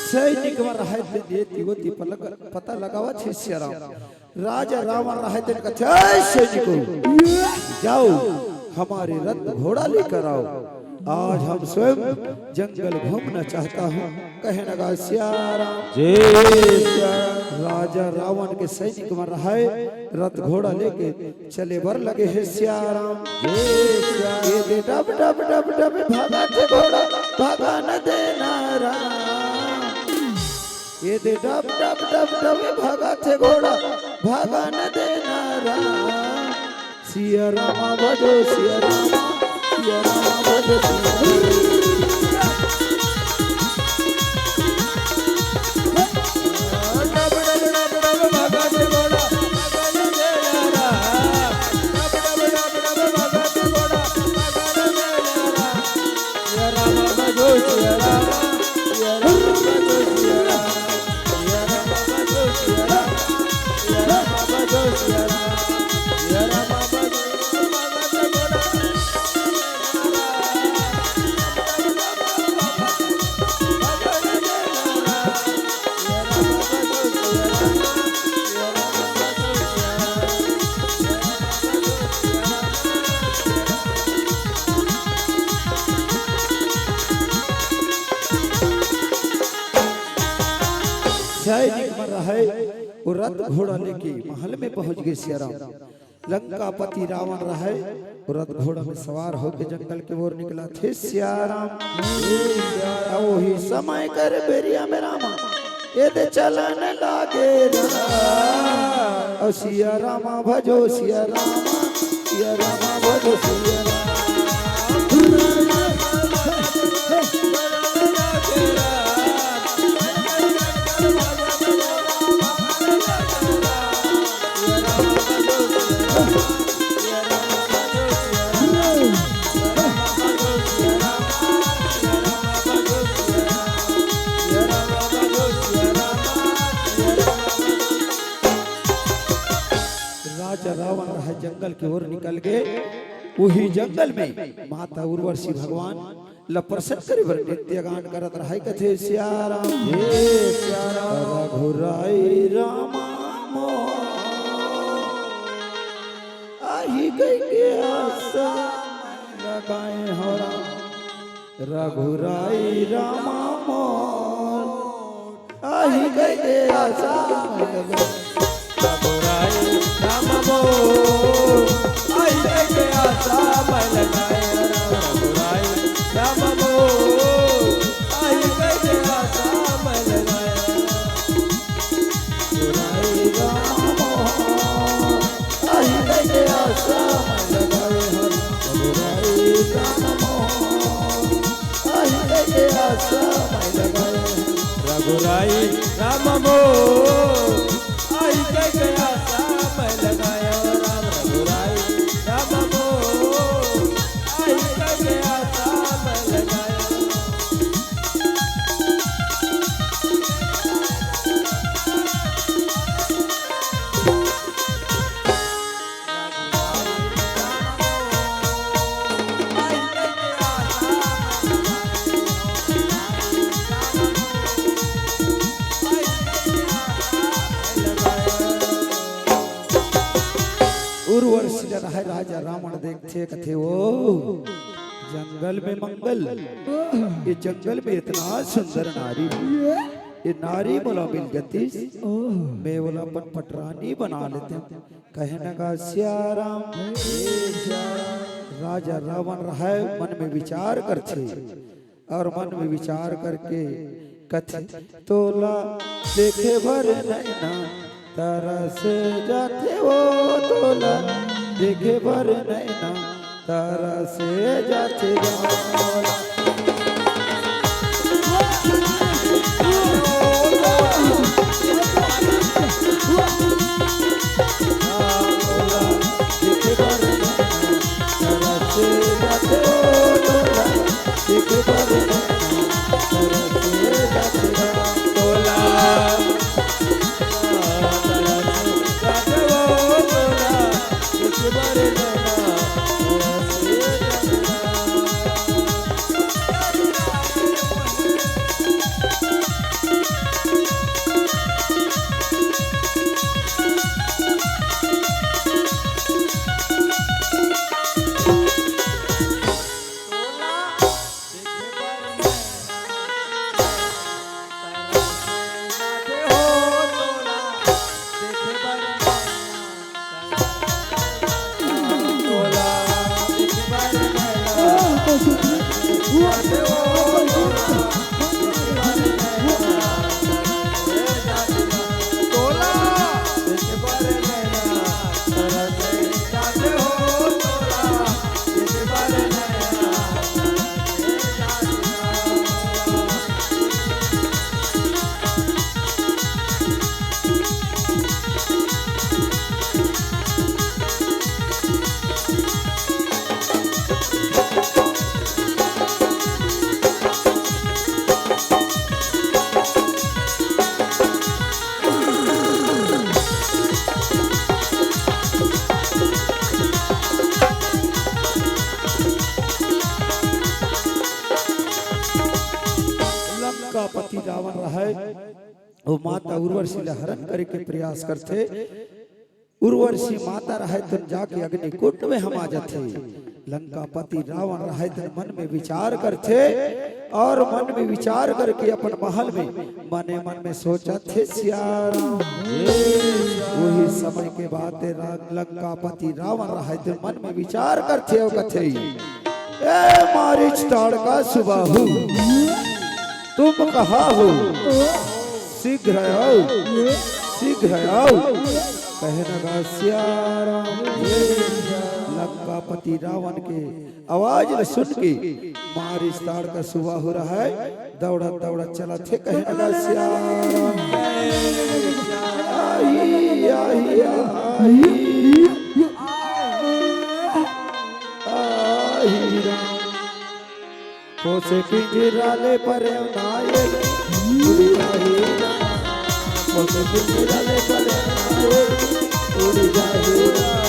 सैनिक मन रहय ते दे तिगो ती पलक पता लगावत हे सियाराम। राजा रावण रहय ते कथे, "ए सैनिकों, जाओ, हमारे रथ घोड़ा लेकर आओ, आज हम स्वयं जंगल घूमना चाहता हूँ।" कहे लगा सियाराम। जय सियाराम। राजा रावण के सैनिक मन रहय, रथ घोड़ा लेके चले बर लगे हे सियाराम। जय सियाराम। ये दे डब डब डब डब भागत घोड़ा, भागा न देना राम। ये दे डब डब डब डब भागत घोड़ा, भागा न देना राम। सिया रामा भजो सिया रामा, सिया रामा भजो सिया रामा। सैनिक मन रहय, वो रथ घोड़ा लेके महल में पहुंच गे सियाराम। लंकापति रावण रहय, वो रथ घोड़ा में सवार होके जंगल के ओर निकलत हे सियाराम। अउ वही समय कर बेरिया में रामा, ये दे चलन लागे राम। अउ सिया रामा भजो सिया रामा, सिया रामा भजो सिया रामा। जंगल के ओर निकल गे। उही जंगल में माता उर्वशी भगवान ल प्रसन्न करे बर नृत्य गान करत रहय, कथे सिया राम। हे सिया राम। रघुराई रामा मोर, आही कहिके आसा लगाए हो राम। रघुराई रामा मोर, आही कहिके आसा लगाए। रघुराई राम मोर, आही कहिके आसा मैं लगाए। रघुराई राम मोर, आही कहिके आसा मैं लगाए। रघुराई राम मोर, आही कहिके आसा मैं लगाए। रघुराई राम मोर, आही कहिके आसा मैं लगाए। रघुराई राम मोर, आही कहिके आसा मैं लगाए। राम रघुराई राम मोर, आही कहिके आसा मैं लगाए। उर्वशी ल राजा रावण देखथे, कथे, "ओ, जंगल में मंगल, ये जंगल में इतना सुंदर नारी, ये नारी मोला मिल जातिस, मैं ओला अपन पटरानी बना लेतेंव।" कहे न गा सिया राम। राजा रावण रहय, मन में विचार करथे, और मन में विचार करके कथे, "तोला देखे बर नैना तरस जाथे ओ, तोला देखे बर नैना तरस जाथे।" लंकापति रावण रहय, वो माता उर्वशी ल हरण करे के प्रयास करथे। उर्वशी माता रहय तन जाके अग्निकुंड में हमा जाथे। लंकापति रावण रहय तन मन में विचार करथे और मन में विचार करके अपन महल में मने मन में सोचथे सिया राम। वही समय के बात हे, रा-, लंकापति रावण रहय तन मन में विचार करथे और कथे, "ए मारीच ताड़का सुबाहु, तुम कहाँ हो? शीघ्र आओ, शीघ्र आओ।" कहे न गा सिया राम। लंकापति रावण के आवाज ल सुन के मारीच ताड़का सुबाहु रहय, दौड़त दौड़त चलत हे, कहे न गा सिया राम। आही, आही, आही। आही राम। पोसे पिंजरा ले परेव नाये, उड़ी जाही राम। पोसे पिंजरा ले परेव नाये, उड़ी जाही राम।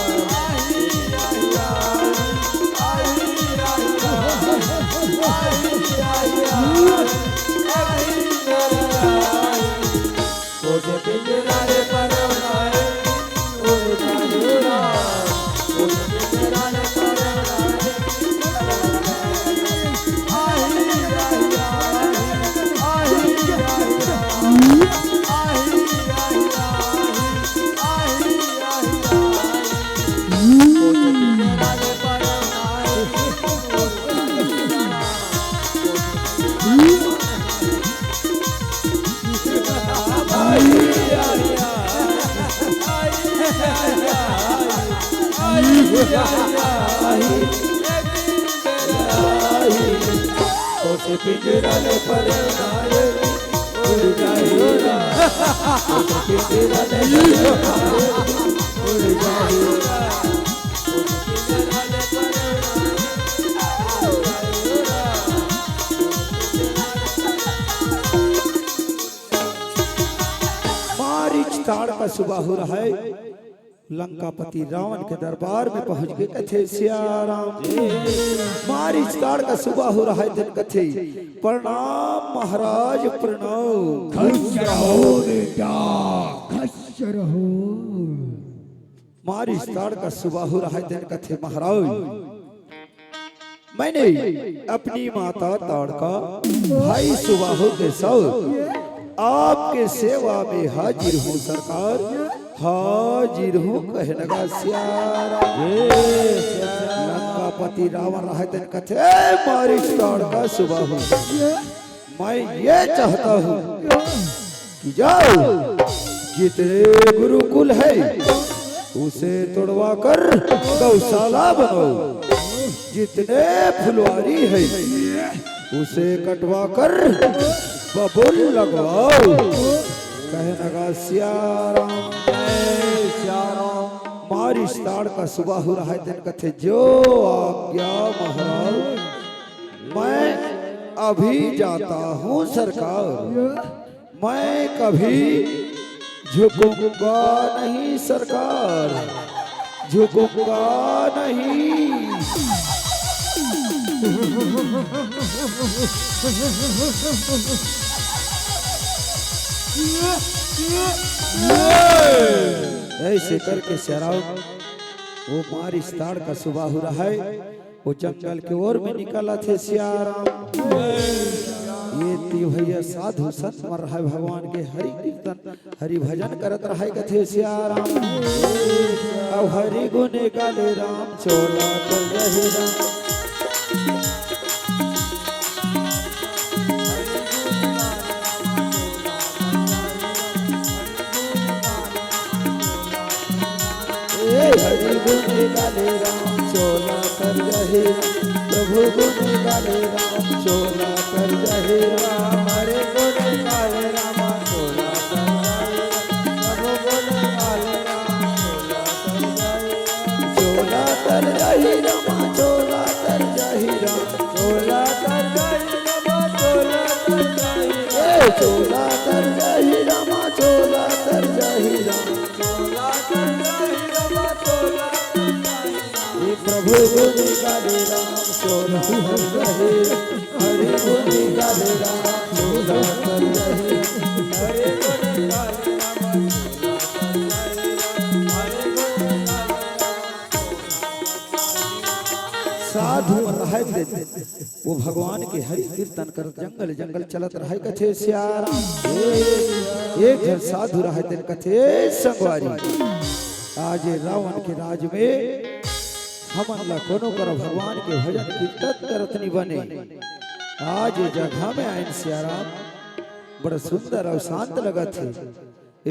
मारीच ताड़का सुबाहु रहय, लंकापति रावण के दरबार में पहुंच के कथे, सियाराम। मारीच ताड़का सुबाहु रहय तेन कथे, "प्रणाम महाराज, प्रणाम।" खुश रहो बेटा, खुश रहो। मारीच ताड़का सुबाहु रहय तेन कथे, "महाराज, मैंने अपनी माता ताड़का, भाई सुबाहु के साथ आपके सेवा में हाजिर हूँ सरकार, हाजिर हूँ।" कहे नगा सियाराम। लंकापति रावण रहय तेन कथे, "ए मारीच ताड़का सुबाहु, मैं ये चाहता हूँ कि जाओ, जितने गुरुकुल है उसे तुड़वा कर गौशाला बनाओ, जितने फुलवारी है उसे कटवा कर बबुल लगवाओ।" कहे नगा सियाराम। मारीच ताड़का सुबाहु रहय तेन कथे, "जो आज्ञा महाराज, मैं अभी जाता हूँ सरकार, मैं कभी झुकूंगा नहीं सरकार, झुकूंगा नहीं।" ऐसे करके सियाराम, वो मारीच ताड़का सुबाहु रहय, वो जंगल के ओर में निकलत हे सियाराम। ये ती भैया साधु संत मन रहय, भगवान के हरि कीर्तन, हरि भजन करत रहय, कथे सियाराम। अब हरि गुण गाले राम, चोला कर रहे राम। ए हरि गुण गाले राम, चोला कर रहे राम। प्रभु गुण गाले राम, चोला कर रहे राम। हरि गुण गाले राम, चोला कर रहे राम। प्रभु गुण गाले राम, चोला कर रहे राम। चोला कर रहे राम, चोला कर रहे राम। चोला कर रहे राम, चोला कर रहे राम। ए चोला कर रहे राम, चोला कर रहे राम। ये प्रभु गुण गाले राम, चोला कर रहे, हरि गुण गाले राम, चोला कर रहे। साधु मन रहय तेन, वो भगवान के हरि कीर्तन करत जंगल जंगल चलत रहय, कथे सियाराम। एक झन साधु रहय तेन कथे, संगवारी, आज रावण के राज में हमन ला कोनो करा भगवान के भजन कीर्तन करत नि बने। आज ये जगह में आयन सियाराम, बड़ा सुंदर अउ शांत लगत हे।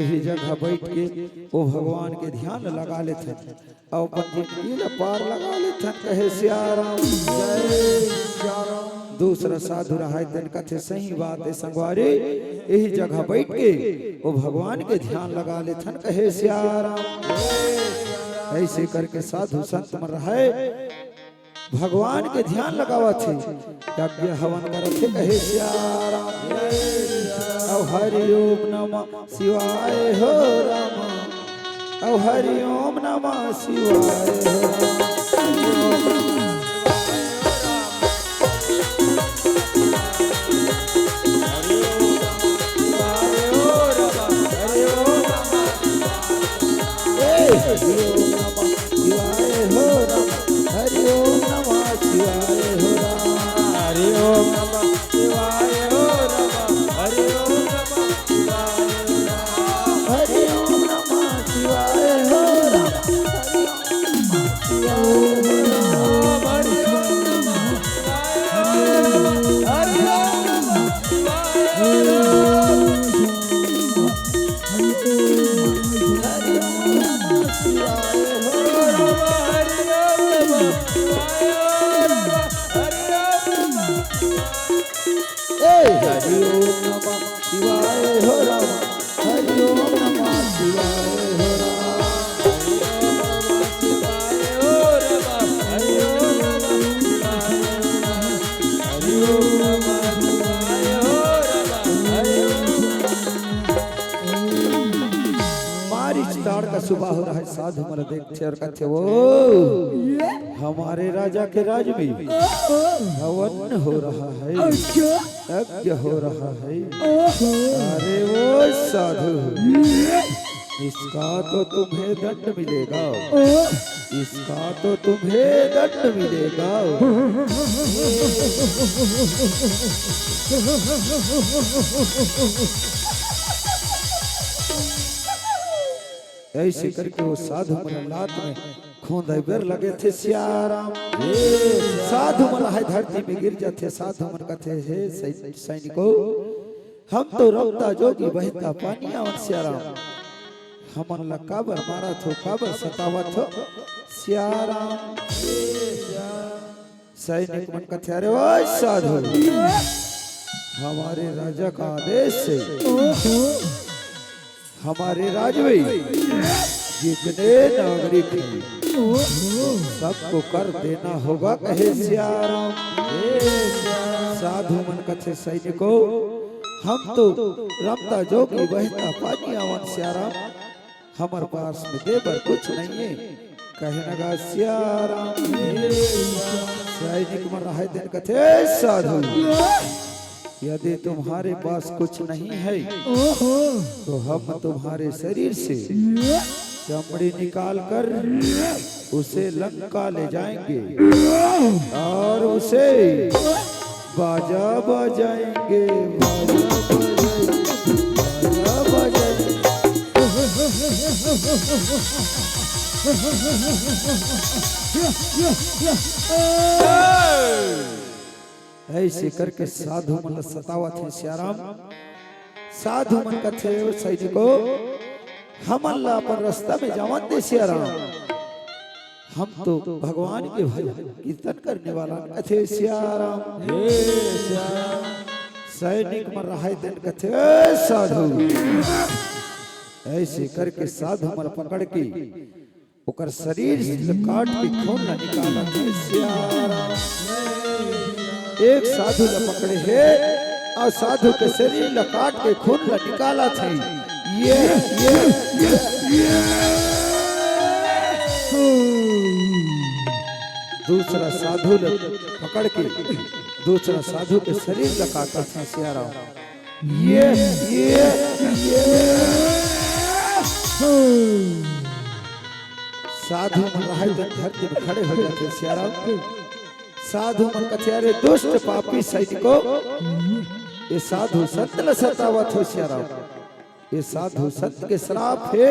यही जगह बैठ के वो भगवान के ध्यान लगा लेथन अउ अपन जिंदगी ला पार लगा लेथन, कहे सियाराम। जय सियाराम। दूसरा साधु रहय तेन कथे, सही बात हे संगवारी, यही जगह बैठ के वो भगवान के ध्यान लगा लेथन, कहे सियाराम। ऐसे करके साधु संत मन रहय, भगवान के ध्यान लगावत हे, यज्ञ हवन करत हे, कहे सियाराम। अउ हरि ओम नमः शिवाय हो राम, अउ हरि ओम नमः शिवाय हो राम। चाड़ का सुबह हो रहा है, साधु मन देखथे और कहथे, "ओ, हमारे राजा के राज में हवन हो रहा है, अच्छा। यज्ञ हो रहा है।" ओहो। अरे ओ साधु, इसका तो तुम्हें दंड मिलेगा, इसका तो तुम्हें दंड मिलेगा। ऐसे करके वो साधु मन लात में खोंदे बर लगे थे सियाराम। साधु मन हाय धरती में गिर जाथे। साधु मन कथे, "हे सै-, सैनिको, हम तो रमता जोगी बहता पानी आवन सियाराम, हमन ला काबर मारत हो, काबर सतावत हो सियाराम?" सैनिक मन कथे, "अरे ओ साधु, हमारे राजा का आदेश है, हमारे राज में जितने नागरिक हैं, सबको कर देना होगा," कहे सियाराम। साधु मन कथे, "सैनिको, हम तो रमता जोगी बहता पानी आवन सियाराम, हमर पास में दे बर कुछ नहीं है।" कहे नगा सियाराम। सैनिक मन रहाय तेन कथे, "साधु, यदि तुम्हारे पास कुछ नहीं है, ओहो। तो हम तुम्हारे शरीर से चमड़ी निकाल कर उसे लंका ले जाएंगे और उसे बाजा बजाएंगे, बाजा बजाएंगे, बाजा बजाएंगे।" ऐसे करके साधु मन ल सतावत हे सियाराम। साधु मन कथे, "सैनिको, हमन ला अपन रास्ता में जावन दे सियाराम, हम तो भगवान के भजन कीर्तन करने वाला," कथे सियाराम। हे सियाराम। सैनिक मन रहाय तेन कथे, "ए साधु।" ऐसे करके साधु मन पकड़ के ओकर शरीर ल काट के खून ल निकालत हे सियाराम। एक साधु ल पकड़े हे अउ साधु के शरीर ल काट के खून ल निकालत हे। ये, ये, ये, ये। दूसरा साधु ल पकड़ के दूसरा साधु के शरीर ल काटत हे सियाराम। ये, ये, ये। साधु मन रहाय त धरती में खड़े हो जाथे सियाराम। साधु मन कथे, "अरे दुष्ट पापी सैनिको, ये साधु संत ल सतावत हो सियाराम। ये साधु संत के श्राप हे,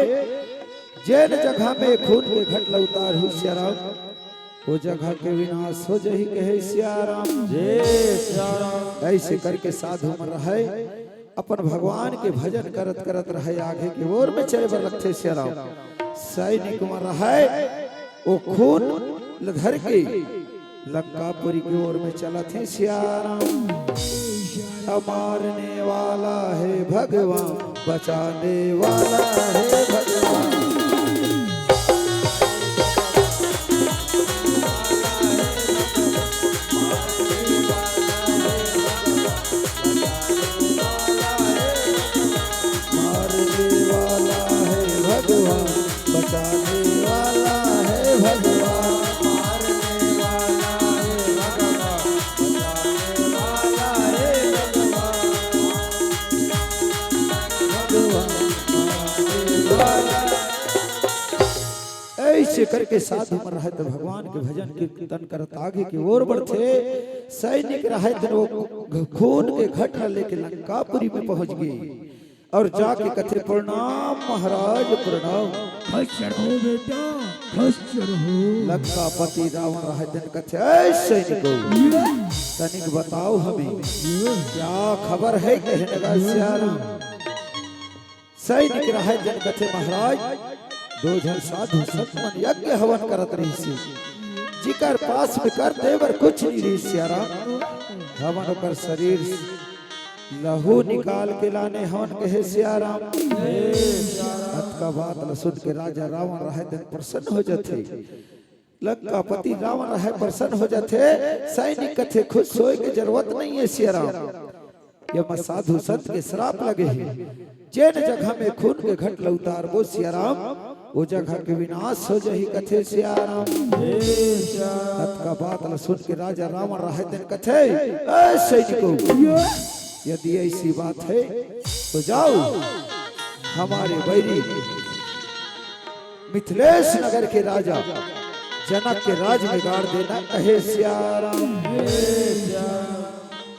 जेन जगह में खून के घट ल उतारहू सियाराम, ओ जगह के विनाश हो जही," कहे सियाराम। जय सियाराम। ऐसे करके साधु मन रहाय, अपन भगवान के भजन करत करत रहाय, आगे के ओर में चले बर लगथे सियाराम। सैनिक मन रहाय, ओ खून ल धर के लंकापुरी के ओर में चलत हे सियाराम। मारने वाला है भगवान, बचाने वाला है भगवान। मारने वाला है भगवान, बचाने वाला है भगवान। मारने वाला है भगवान, बचाने वाला है भगवान। भगवान मारने वाला। ऐसे करके साधु मन रहाय त भगवान के भजन कीर्तन करत आगे के ओर बढ़थे। सैनिक रहाय त वो खून के घट ल लेके लंकापुरी में पहुंच गे। अउ जाके कथे, "प्रणाम महाराज, प्रणाम।" खुश रहो बेटा, खुश रहो। लंकापति रावण रहाय तेन कथे, "ऐ सैनिको, तनिक बताओ हमें, क्या खबर है?" कहे नगा सियाराम। सैनिक रहाय तेन कथे, "महाराज, दो झन साधु संत मन यज्ञ हवन करत रहिसे, जिकर पास में कर दे बर कुछ नहीं रहिस सियाराम, हमन ओकर शरीर लहू निकाल के लाने हवन," कहे सियाराम। अतका बात ल सुन के राजा रावण रहाय तेन प्रसन्न हो जाथे। लंकापति रावण रहाय प्रसन्न हो जाथे। सैनिक कथे, "खुश होय के जरूरत नहीं है सियाराम, ये म साधु संत के श्राप लगे हे। जेन जगह में खून के घट ल उतारबो सियाराम, ओ जगह के विनाश हो जाही कथे सियाराम। अतका बात ल सुन के राजा रावण रहे तेन कथे, ए सैनिकों, यदि ऐसी बात है तो जाओ, हमारे बैरी मिथिलेश नगर के राजा जनक के राज में गाड़ देना कहे सियाराम।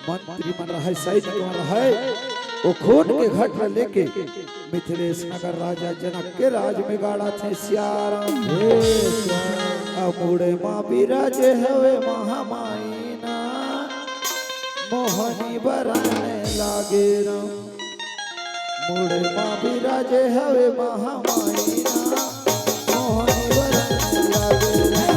मंत्री मन रहे, सैनिक मन रहे, वो खून के घट ल लेके मिथिलेश नगर राजा जनक के राज में गाड़ाथे सियाराम। अमुड़े मा बिराजे हवे महामाई ना, मोहनी बरन लागे राम। मुड़े मा बिराजे हवे महामाई ना, मोहनी बरन लागे राम।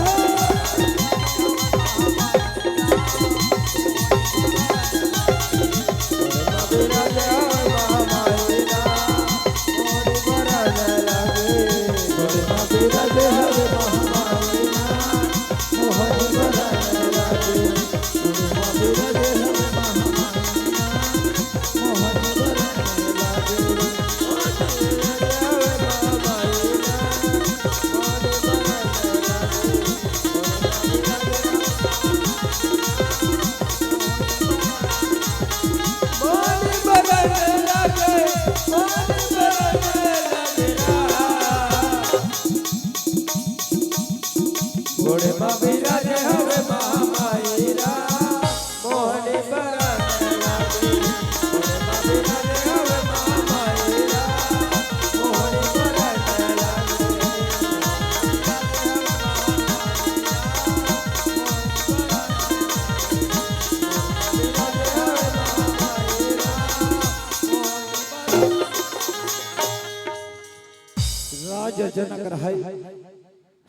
राजा जनक रहे,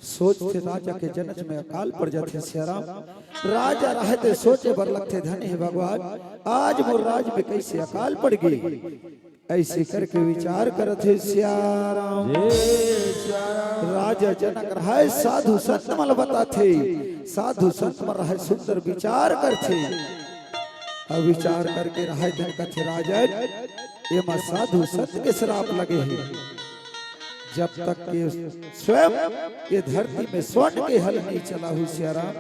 सोचथे राजा के जनक में अकाल पड़ जाथे सियाराम। राजा रहे ते सोचे बर लगथे, धन हे भगवान, आज मोर राज में कैसे अकाल पड़ गई। ऐसे करके विचार करथे सियाराम। राजा जनक रहे साधु संत मन बताथे, साधु संत मन रहे सुंदर विचार करथे। अब विचार करके रहे तेन कथे राजन, ये मा साधु संत के श्राप लगे हे। जब तक के स्वयं ये धरती में स्वर्ण के हल नहीं चलाहू सियाराम,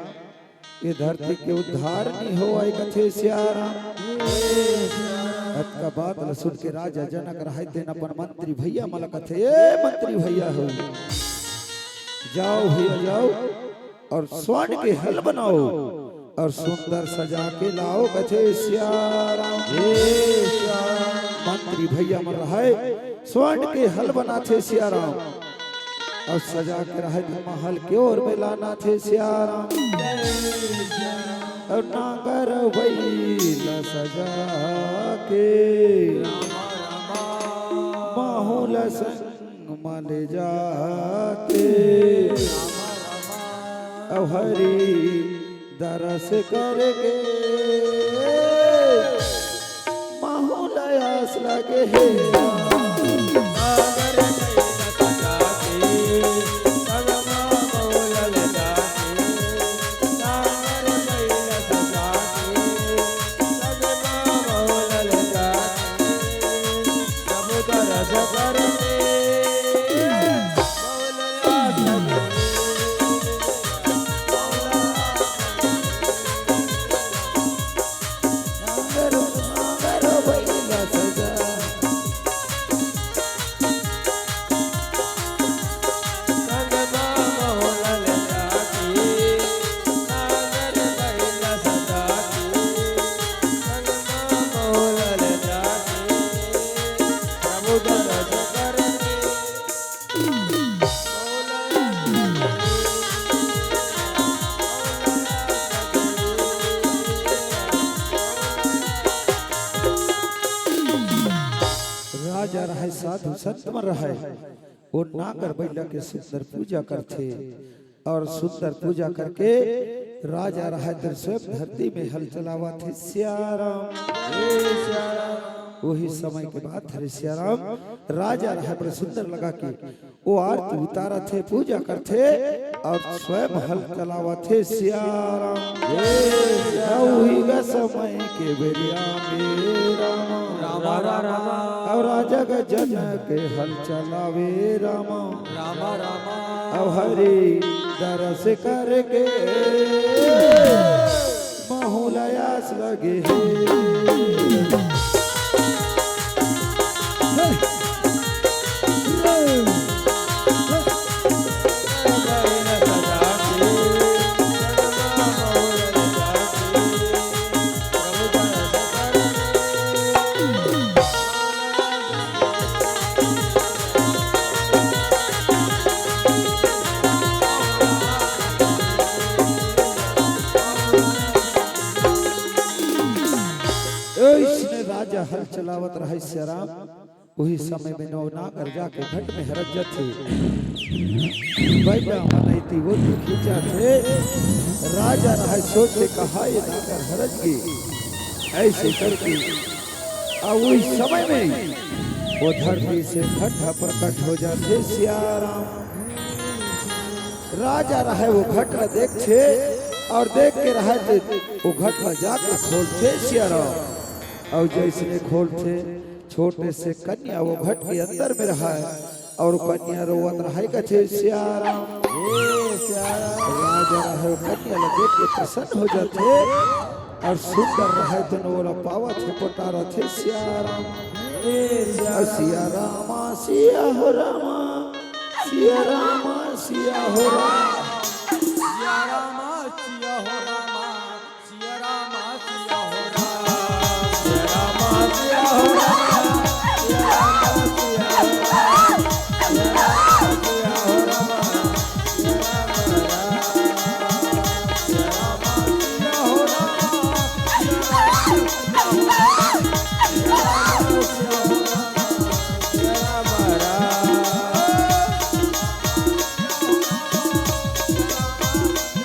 ये धरती के उद्धार नहीं होवय कथे सियाराम। अतका बात ल सुन के राजा जनक रहे तेन अपन मंत्री भैया मन ल कथे, ए मंत्री भैया हो, जाओ भैया जाओ, और स्वर्ण के हल बनाओ और सुंदर सजा के लाओ कथे सियाराम। मंत्री भैया मन रहे स्वर्ण के हल बनाथे सियाराम और सजा के रहे महल के ओर में लानाथे सियाराम। और नांगर बैला सजा के माहौल संग मल जाके अउ हरि दरस करके माहौल आस लगे हे। राजा रहय, साधु संत मन रहय, वो नांगर बैला के सुंदर पूजा करथे और सुंदर पूजा करके राजा रहय तेन स्वयं धरती में हल चलावत हे। सियाराम। वही समय के बात हरे सियाराम। राजा रहे बड़े सुंदर लगा के वो आरती उतारत हे, पूजा करथे अउ स्वयं हल चलावत हे सियाराम। अउ उही गा समय के बेरिया में रामा, रामा, रामा। अउ राजा गा जनक हल चलावे रामा। रामा, रामा। अउ हरि दरस करके महू ला आस लगे हे। ओइसने राजा हल चलावत रहय सियाराम। उही समय में नौ नागर जाके घट में हरत जथे। बैगा मन अइती ओती खींचथे। राजा रहय सोचे कहा ये नागर हरत गे। अइसे करके अउ उही समय में वो धरती से घट ह प्रकट हो जाथे सियाराम। राजा रहय वो घट ला देखथे अउ देख के रहय ते वो घट ला जाके खोलथे सियाराम। अउ जइसने खोलथे छोटे से कन्या वो घट के अंदर में रहय अउ कन्या रोवत रहय कथे सियाराम। ए सियाराम। राजा रहय वो कन्या ला देख के प्रसन्न हो जाथे अउ सुंदर रहय तेन ओला पावत हे पोटारत हे सियाराम। ए सियाराम। सिया रामा सिया हो रामा। सिया रामा सिया हो रामा। सिया रामा सिया हो रामा। सिया रामा सिया हो रामा। सिया रामा सिया हो रामा। सिया रामा सिया हो रामा। सिया रामा सिया हो रामा। सिया रामा सिया हो रामा। सिया रामा सिया हो रामा। सिया रामा सिया हो रामा। सिया रामा सिया हो रामा। सिया रामा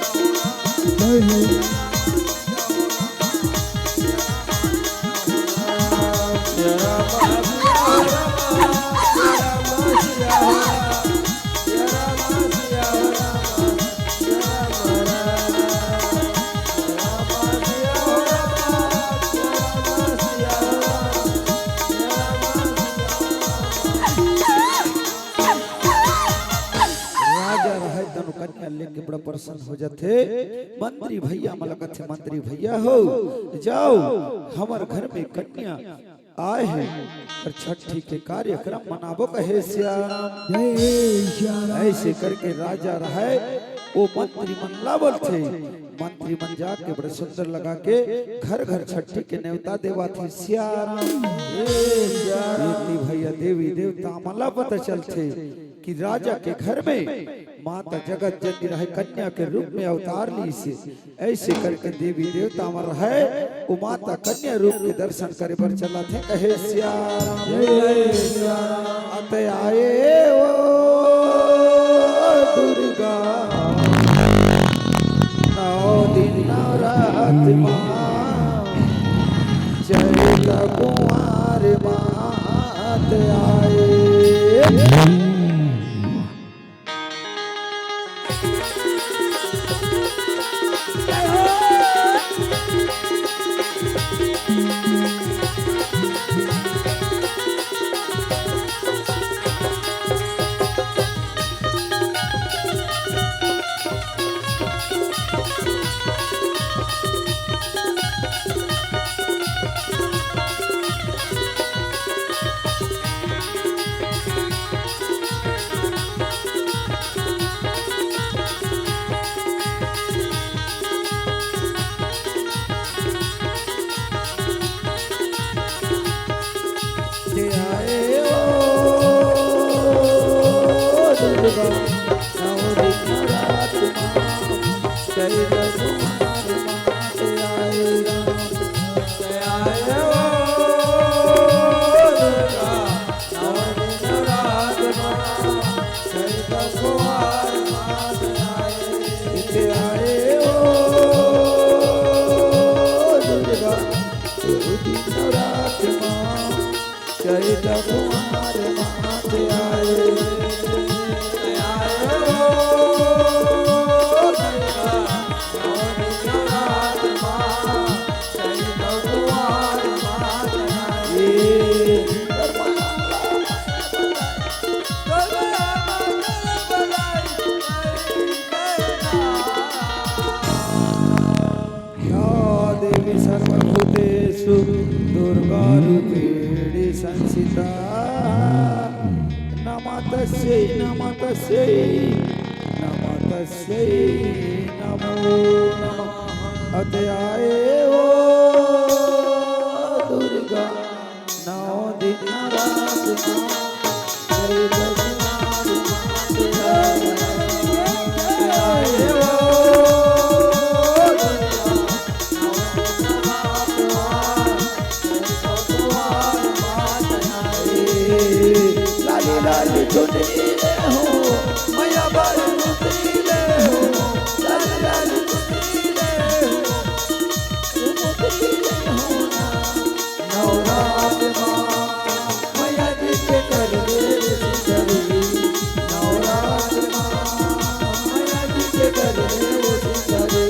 सिया हो रामा। सिया रामा सिया हो रामा। राजा रहय तनु कन्या लेके बड़ा प्रसन्न हो जाथे। मंत्री भैया मन ला कथे, "मंत्री भैया हो, जाओ, हमर घर में कन्या आए हे अउ छट्ठी के कार्यक्रम मनाबो कहे सियाराम।" जय सियाराम। अइसे करके राजा रहय, वो मंत्री मन ला बोलथे, मंत्री मन जाके बड़े सुंदर लगा के घर घर छट्ठी के नेवता देवाथे सियाराम। ए सियाराम। एती भैया देवी देवता मन ला पता चलथे कि राजा के घर में माता जगत जननी रहय कन्या के रूप में अवतार लीसे। अइसे करके देवी देवता मन रहय, वो माता कन्या रूप के दर्शन करे बर चलत हे कहे सियाराम। जय सियाराम। अत आए ओ दुर्गा, नौ दिन नवरात मा, चैत कुंवार मा अत आए। सीता। नमः तस्यै, नमः तस्यै, नमः तस्यै, नमो नमः। अत आए ओ दुर्गा, नौ दिन नवरात्र माँ, जय जगन्नाथ माँ तेरा। अत आए ओ दुर्गा, नौ दिन नवरात्र माँ, लाली लाली चुनरी ले हो, मैया बारी चुनरी ले हो, लाली लाली चुनरी ले हो, चुनरी ले हो ना। नवरात्र माँ, मैया जी के कर दे सिंदरी। नवरात्र माँ, मैया जी के कर दे सिंदरी।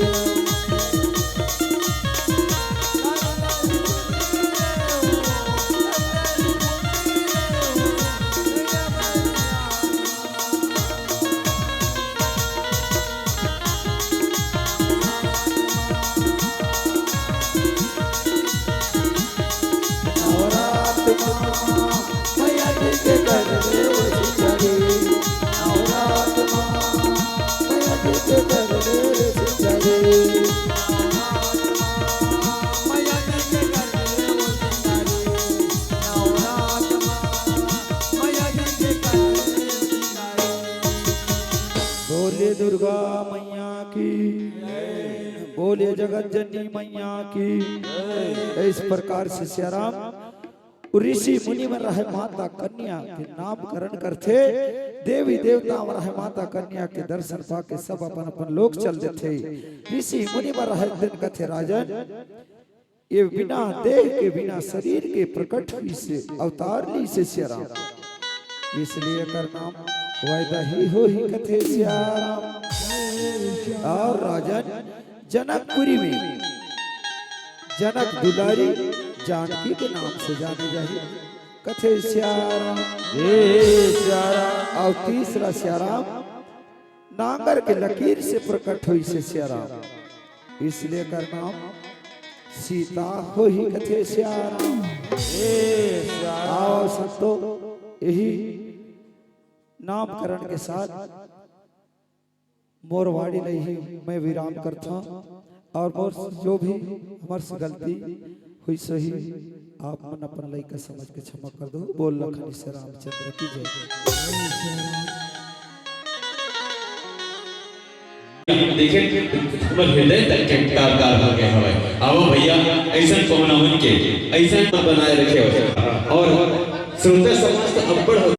बोले दुर्गा मैया की, बोले जगत जननी मैया की। इस प्रकार से सियाराम ऋषि मुनि मन रहे माता कन्या के नामकरण करथे, देवी देवता मन रहे माता कन्या के दर्शन पाके सब अपन अपन लोक चल देथे। ऋषि मुनि मन रहे दिन कथे, राजन, ये बिना देह के, बिना शरीर के प्रकट हुई से, अवतार ली से सियाराम, इसलिए एकर नाम वैदही होही कथे सियाराम। और राजन, जनकपुरी में जनक दुलारी जानकी के नाम से जाने जाही कथे सियाराम। जय सियाराम। और तीसरा सियाराम नांगर के लकीर से प्रकट होइसे सियाराम, इसलिए एकर नाम सीता होही कथे सियाराम। जय सियाराम। आओ संतो, यही नामकरण के साथ मोर वाणी नहीं, मैं विराम करता हूँ। और मोर जो भी हमर से गलती हुई सही, आप मन अपन लइका समझ के क्षमा कर दो। बोल लखनी से रामचंद्र की जय। देखे, हमर हृदय तक के तार तार हो गए हवय। आवो भैया, ऐसन पहुना मन के ऐसन बनाए रखे हो। और श्रोता समाज तो अब्बड़ हो।